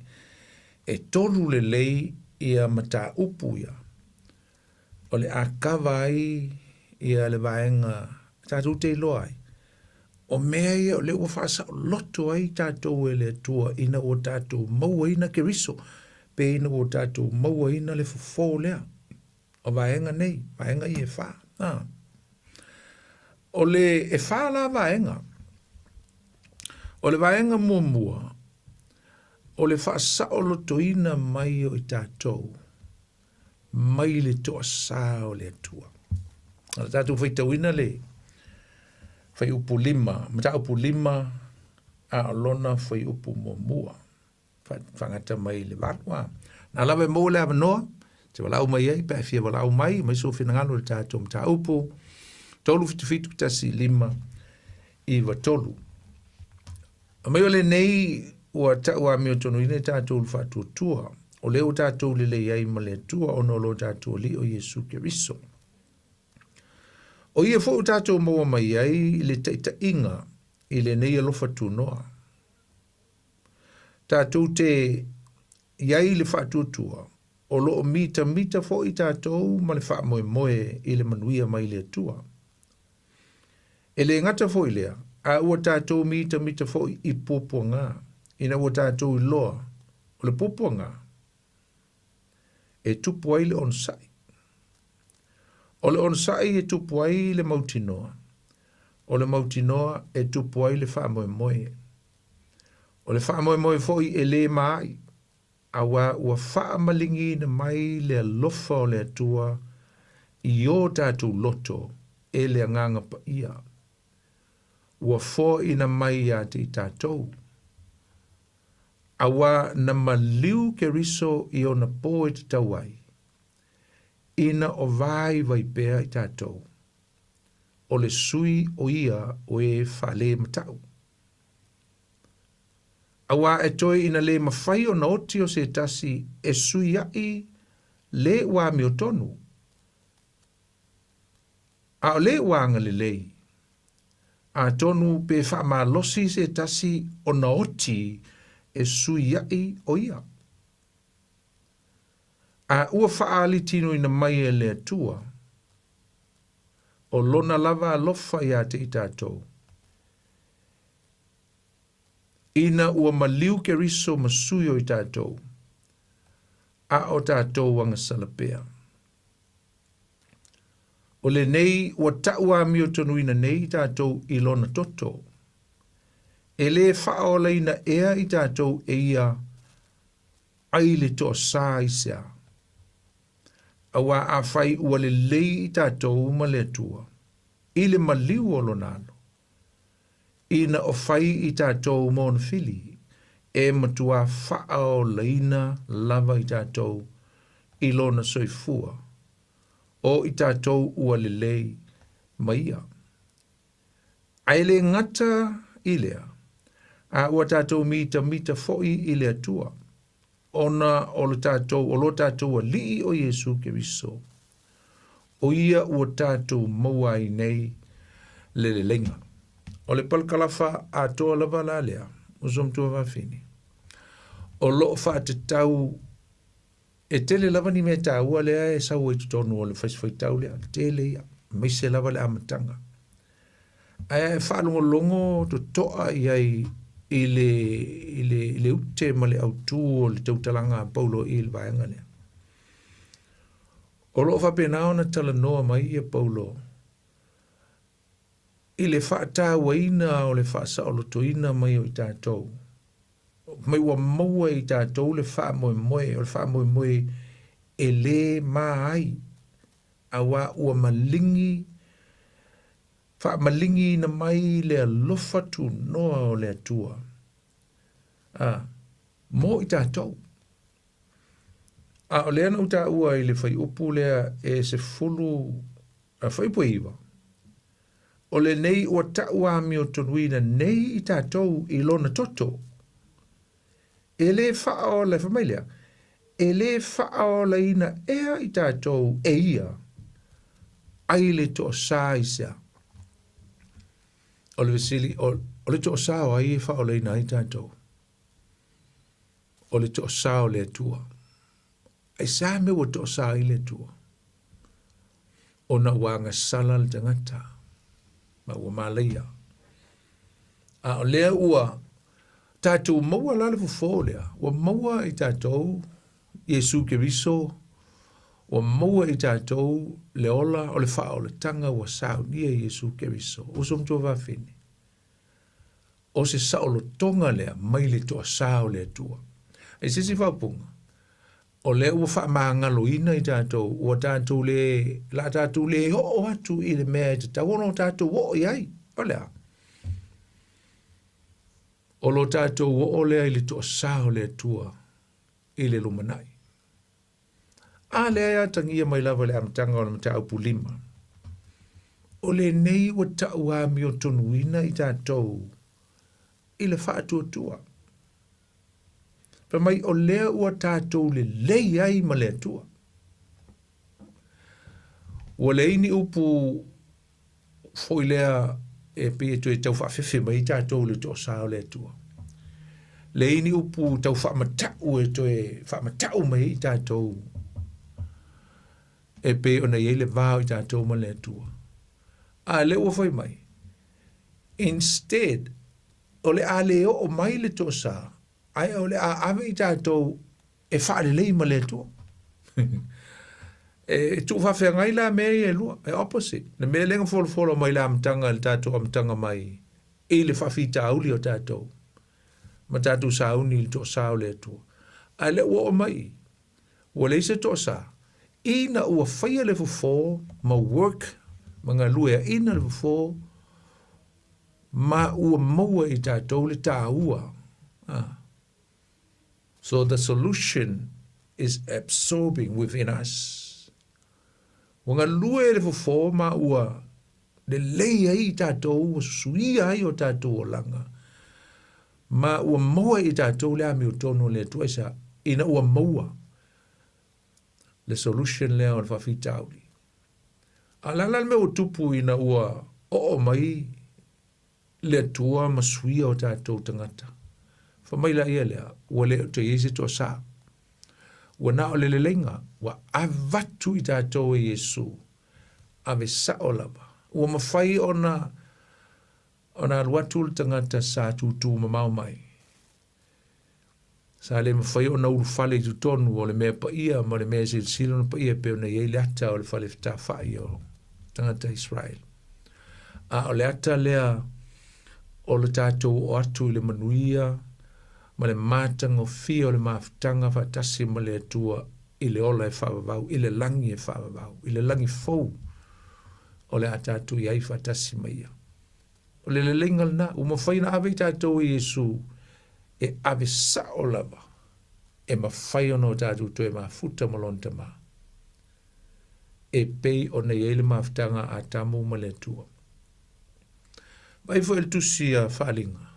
e tolu lelei ia mataupu ia, o le a kava ai ia le vaega tatou te iloa ai. O mea ia o lea ua faasaoloto ai tatou e le Atua ina ua tatou mauaina Keriso, pe ina ua tatou mauaina le fofo lea. O vaega nei, vaega ia e fa. A. O le e fa la vaega. O le vaega muamua, o le faasaolotoina mai o i tatou mai le toasā o le Atua. O le tatou faitauina le fuaiupu 5, mataupu 5 a o lona fuaiupu muamua. Faagata mai le valu a. Na lava e maua le avanoa, te valaau mai ai, pe a fia valaau mai, mai sou finagalo i le tatou mataupu, 377 15 93. Mai o lenei ua tau amiotonuina i tatou le faatuatua, o lea ua tatou lelei ai ma le Atua ona o lo tatou Alii o Iesu Keriso. O ia foi ua tatou maua mai ai le taitaiga i lenei alofa tunoa. Tatou te i ai le faatuatua, o lo o mitamita foi tatou ma le faamoemoe i le manuia mai le Atua. E le gata foi lea, a ua tatou mitamita foi i puapuaga, ina ua tatou iloa o le puapuaga e tupu ai le onosai. O le onosai e tupu ai le mautinoa, o le mautinoa e tupu ai le faamoemoe. O le faamoemoe foi e lē maai, auā ua faamaligiina mai le alofa o le Atua i o tatou loto e le Agaga Paia, ua foaina mai iā te i tatou, auā na maliu Keriso i ona pō e tatau ai, ina o vaivai pea i tatou, o le sui o ia o e faalē matau. Auā e toe ina lē mafai ona oti o se tasi e suiaʻi lē ua amiotonu, a o lē ua agalelei, atonu pe faamalosi se tasi ona oti e suiaʻi o ia. A ua faaalitinoina mai e le Atua, o Lona lava alofa iā te i tatou, Ina ua maliu Keriso ma sui o i tatou, a o tatou agasala pea. O lenei ua ta'u amiotonuina nei i tatou i lona toto, e lē faaolaina ea i tatou e ia ai le toasā i se a? Auā afai ua lelei i tatou ma le Atua, i le maliu o lona alo, Ina o fai i tatou ma ona fili, e matua faaolaina lava i tatou i lona soifua, o i tatou ua lelei ma ia. Ae le gata i lea, a ua tatou mitamita foi i le Atua, ona o le tatou, o lo tatou Alii o Iesu Keriso, o ia ua tatou maua ai nei le leleiga. O le palakalafa atoa lava la lea, uso matua vafine, o loo faatatau e tele lava ni mea taua lea e sau ai totonu o le faisifaitau lea, tele ia, aemaise lava le amataga. Ae faalogologo totoa i ai i le, i le, i le ute ma le autū o le tautalaga a Paulo i le vaega lea. O lo o faapena ona talanoa mai ia Paulo i le faatauaina o le faasaolotoina mai o i tatou. Mai ua maua i tatou le faamoemoe, o le faamoemoe e lē ma ai, auā ua maligi, faamaligiina mai le alofa tunoa o le Atua, a, mo i tatou. A o lea na ou taua i le fuaiupu lea e 10, a fuaiupu e 9, o lenei ua tau amiotonuina nei i tatou i lona toto. E lē faaola, fai mai lea, e lē faaolaina ea i tatou e ia, ai le toasā i sea. O le fesili, o, o le toasā o ai e faaolaina ai tatou? O le toasā o le Atua. Ai sa mea ua toasā ai le Atua? Ona ua agasala le tagata, ma ua malaia. A o lea ua tatou maua la le fofo lea, ua maua i tatou Iesu Keriso, ua maua i tatou le ola o le faaolatanga ua saunia i Iesu Keriso. Uso ma tuafafine, o se saolotoga lea mai le toasā o le Atua. I se isi faaupuga, o lea ua faamagaloina i tatou, ua tatou le, la tatou le oo atu i le mea e tatau ona o tatou oo i ai. O le a? O lo tatou oo lea i le toasā o le Atua i le lumanai. A lea e atagia mai lava i le amataga o le mataupu 5. O lenei ua tau amiotonuina i tatou i le faatuatua. Fai mai o lea ua tatou lelei ai ma le Atua. Ua leai ni upu foi lea e pei e toe tau faafefe mai ai tatou i le toasā o le Atua. Leai ni upu tau faamatau e toe faamatau mai ai tatou e pei ona i ai le va o i tatou ma le Atua. A lea ua fai mai, instead, o le a le oo mai le toasā, ae o le a ave i tatou e faalelei ma le Atua. e tuufaafeagai la mea ia e lua, e opposite. Le mea lea na folafola mai le amataga, le tatou amataga mai i le faafitauli o tatou, ma tatou sauni i le toasā o le Atua. Ae lea ua oo mai, ua leai se toasā, ina ua faia le fofo ma work ma galueaina le fofo, ma ua maua i tatou le taua. Ah. So the solution is absorbing within us. Ua galue le fofo ma ua lelei ai i tatou, ua susuia ai o tatou olaga, ma ua maua i tatou le amiotonu o le Atua aisea? Ina ua maua le solution lea o le faafitauli. A o le a la le mea ua tupu ina ua oo mai le Atua ma suia o tatou tagata. Fai mai laia lea, ua le o toe i ai se toasā. Ua na o le leleiga, ua avatu i tatou e Iesu, ave sao lava. Ua mafai ona ona alu atu le tagata sa tūtū mamao mai. Sa le mafai ona ulufale i totonu o le mea paia ma le mea e silasila ona paia e pei ona i ai le ata o le fale fetafai o tagata Israel. A o le ata lea o le tatou oo atu i le manuia ma le matagofie o le mafutaga faatasi ma le Atua i le ola e faavavau, i le lagi e faavavau, i le lagi fou o le a tatou i ai faatasi ma ia. O le leleiga lena, ua mafai ona ave i tatou e Iesu e ave sao lava e mafai ona o tatou toe mafuta ma lona Tama, e pei ona i ai le mafutaga a Atamu ma le Atua. Vaai foi le tusi a Faaaliga,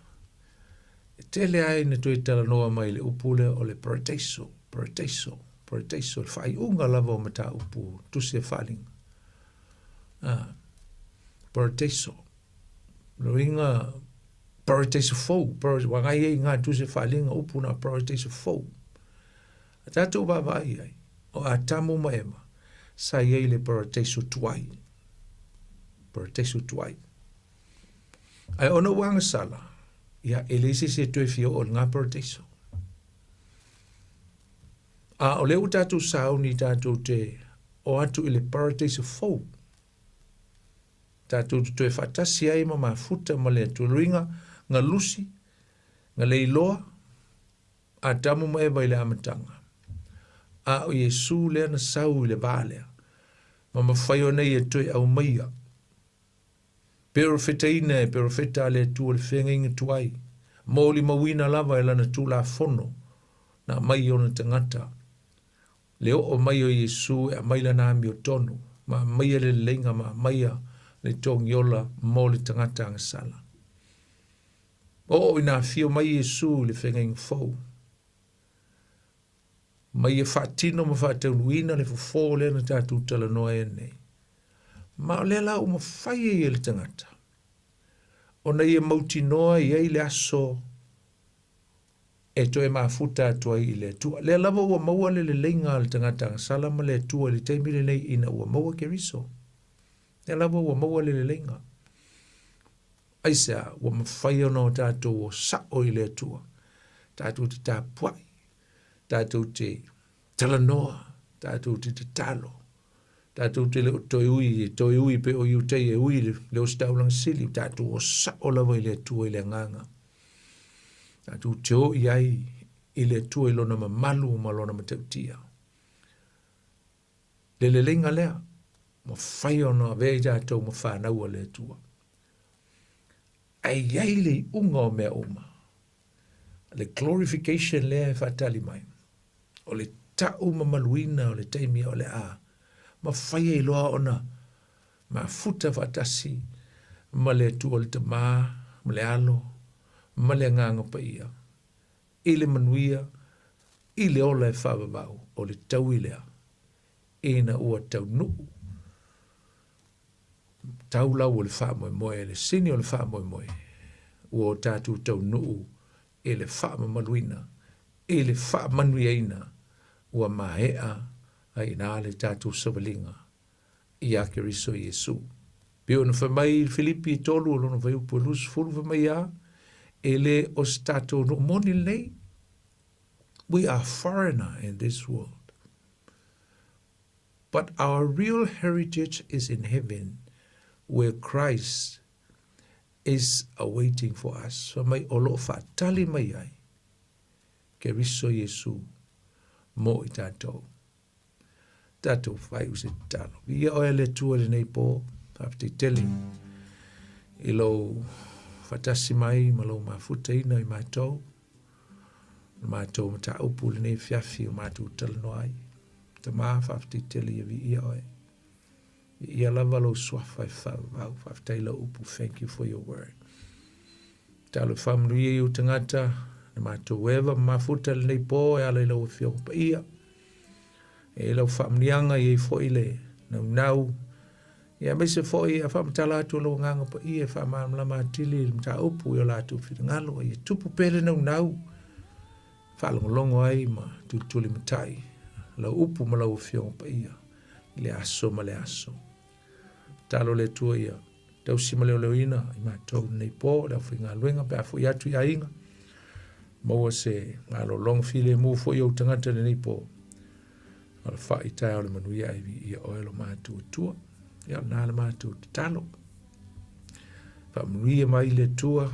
e tele ai ina toe talanoa mai i le upu lea o le paradeiso, paradeiso, paradeiso, le faaiuga lava o mataupu tusi a Faaaliga. Ah, paradeiso. Lona uiga, paradeiso fou, ua ngai ai ngā tusi a Faaaliga upu na paradeiso fou. A tatou vaavaai ai, o Atamu ma Eva, sa i ai le paradeiso tuai. Paradeiso tuai. Ae ona ua agasala, ia, e leai se isi e toe fia oo i lena paradeiso. A o lea ua tatou sauni tatou te o atu i le paradeiso fou, tatou te toe faatasi ai ma mafuta ma le Atua. Luiga, galusi, galeiloa, Atamu ma Eva i le amataga. A o Iesu lea na sau i le vā lea, ma mafai ona ia toe aumaia. Perofetaina e perofeta a le Atua le feagaiga tuai, molimauina lava e lana Tulafono na aumai i ona tagata. Le oo mai o Iesu e aumai lana amiotonu, ma aumaia le leleiga ma aumaia le togiola mo le tagata agasala. Oo ina afio mai Iesu i le feagaiga fou, ma ia faatino ma faataunuuina le fofo lea na tatou talanoa ai nei. Ma o lea la ua mafai ai e le tagata ona ia mautinoa i ai le aso e toe mafuta atu ai i le Atua. Lea lava ua maua le leleiga a le tagata agasala ma le Atua i le taimi lenei ina ua maua Keriso. Lea lava ua maua le leleiga. Aisea? Ua mafai ona o tatou o sao i le Atua. Tatou te tapuai, tatou te talanoa, tatou te tatalo, tatou te le o toe ui, e toe ui pe o Iutei e ui le, le ositaulaga sili, tatou o sao lava i le Atua i le agaga. Tatou te o i ai i le Atua i lona mamalu ma lona matautia. Le leleiga lea, mafai ona avea i tatou ma fanau a le Atua. Ae i ai le iuga o mea uma, le glorification lea e faatali mai, o le tau mamaluina o le taimi o le a mafai ai loa ona mafuta faatasi ma le Atua le Tama ma le Alo ma le Agaga Paia i le manuia, i le ola e faavavau o le taui lea ina ua taunuu tau lau o le faamoemoe, le sini o le faamoemoe, ua o tatou taunuu i le faamamaluina, i le faamanuiaina, ua maea ai ina le tatou savaliga iā Keriso Iesu. Pei ona fai mai i Filipi 3 o lona fuaiupu e 20, fai mai a, e le o se tatou nuu moni lenei. We are foreigner in this world. But our real heritage is in heaven, where Christ is awaiting for us. Fai mai o lo o faatali mai ai Keriso Iesu mo i tatou. Tatou faaiu se tatalo. Viia oe le Atua i lenei pō, faafetai tele i lou faatasi mai ma lou mafutaina i matou, le matou mataupu i lenei afiafi o matou talanoa ai. Tama, faafetai tele ia viia oe. Viia lava lou suafa e faavavau. Faafetai lau upu. Thank you for your word. Talo e faamanuia i ou tagata, na matou eva ma mafuta lenei pō e ala i lau afioga paia. E i lau faamanuiaga i ai foi le naunau. Ia aemaise foi a faamatala atu o lau agaga paia e faamalamalama atili i le mataupu i o latou finagalo. Ia tupu pea le naunau, faalogologo ai ma tulitulimatai lau upu ma lau afioga paia i le aso ma le aso. Tatalo le Atua ia tausi ma leoleoina i matou lenei pō, le aufaigaluega pe a foi atu i aiga, maua se malologa filemu foi ou tagata lenei pō. Alafai taeao le manuia ai viia oe lo matou Atua. Ia na le matou tatalo. Faamanuia mai le Atua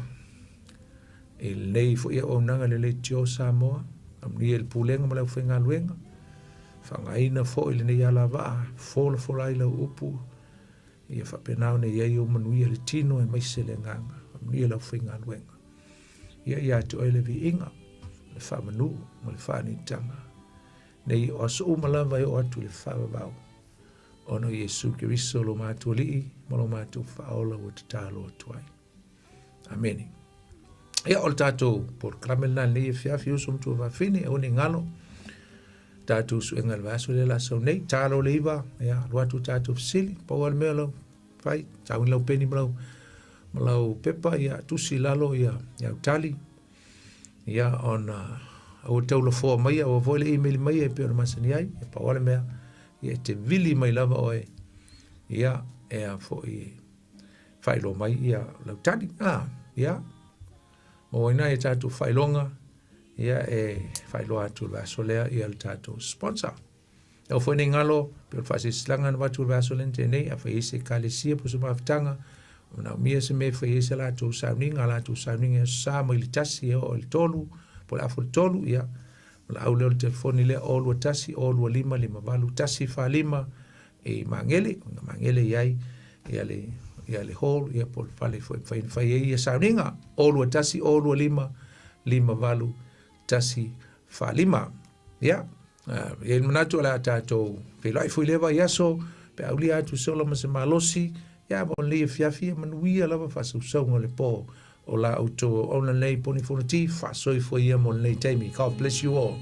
i lenei foi auaunaga le Leitio Samoa. Faamanuia i le pulega ma le aufaigaluega. Faaaogaina foi lenei alavaa, folafola ai lau upu, ia faapena ona i ai ou manuia i le tino aemaise le agaga. Faamanuia le aufaigaluega. Ia ia te oe le viiga, le faamanu ma le faanitaga. Nei o aso uma lava e oo atu i le faavavau, ona o Iesu Keriso lo matou Alii ma lo matou Faaola ua tatalo atu ai. Amene. Ia, o le tatou polokalame lena lenei afiafi, uso ma tuafafine, aua ne i galo tatou suega i le vaiaso lea la sau nei, ta loa le 9, ia, alu atu tatou fesili, pau lava le mea lau fai, sauni lau peni ma lau, ma lau pepa, ia, tusi i lalo, ia, ia au tali, ia, ona aua tau lafoa mai, aua foi le email mai e pei ona masani ai, ia, pau lava le mea, ia, e te vili mai lava oe, ia, e a foi, faailoa mai ia lau tali. Ah, ia, maua ai nai a tatou faailoga, ia e faailoa atu le vaiaso lea ia le tatou sponsor. Aua foi nei galo, pei o le faasilasilaga na avatu i le vaiaso lea na tea nei, afai e i ai se ekalesia po o se mafutaga, e manaomia se mea e fai ai se latou sauniga, a latou sauniga i Aso Sa mai le 1 e oo i le 3, po o le afa i le 3, ia, valaau lea o le telefoni lea 021 025 58 145 i Magele, o Magele i ai ia le ia le hall ia po o le fale foi e mafai ona fai ai ia sauniga 021 025 58 145. Ia, e i ai le manatu o le a tatou feiloai foi i lea vaiaso pe a aulia atu se ola ma se malosi, ia mo lenei afiafi, ia manuia lava faasausauga o le po o la outou auauna nei Poni Fonoti, faasoifua ia mo lenei taimi. God bless you all.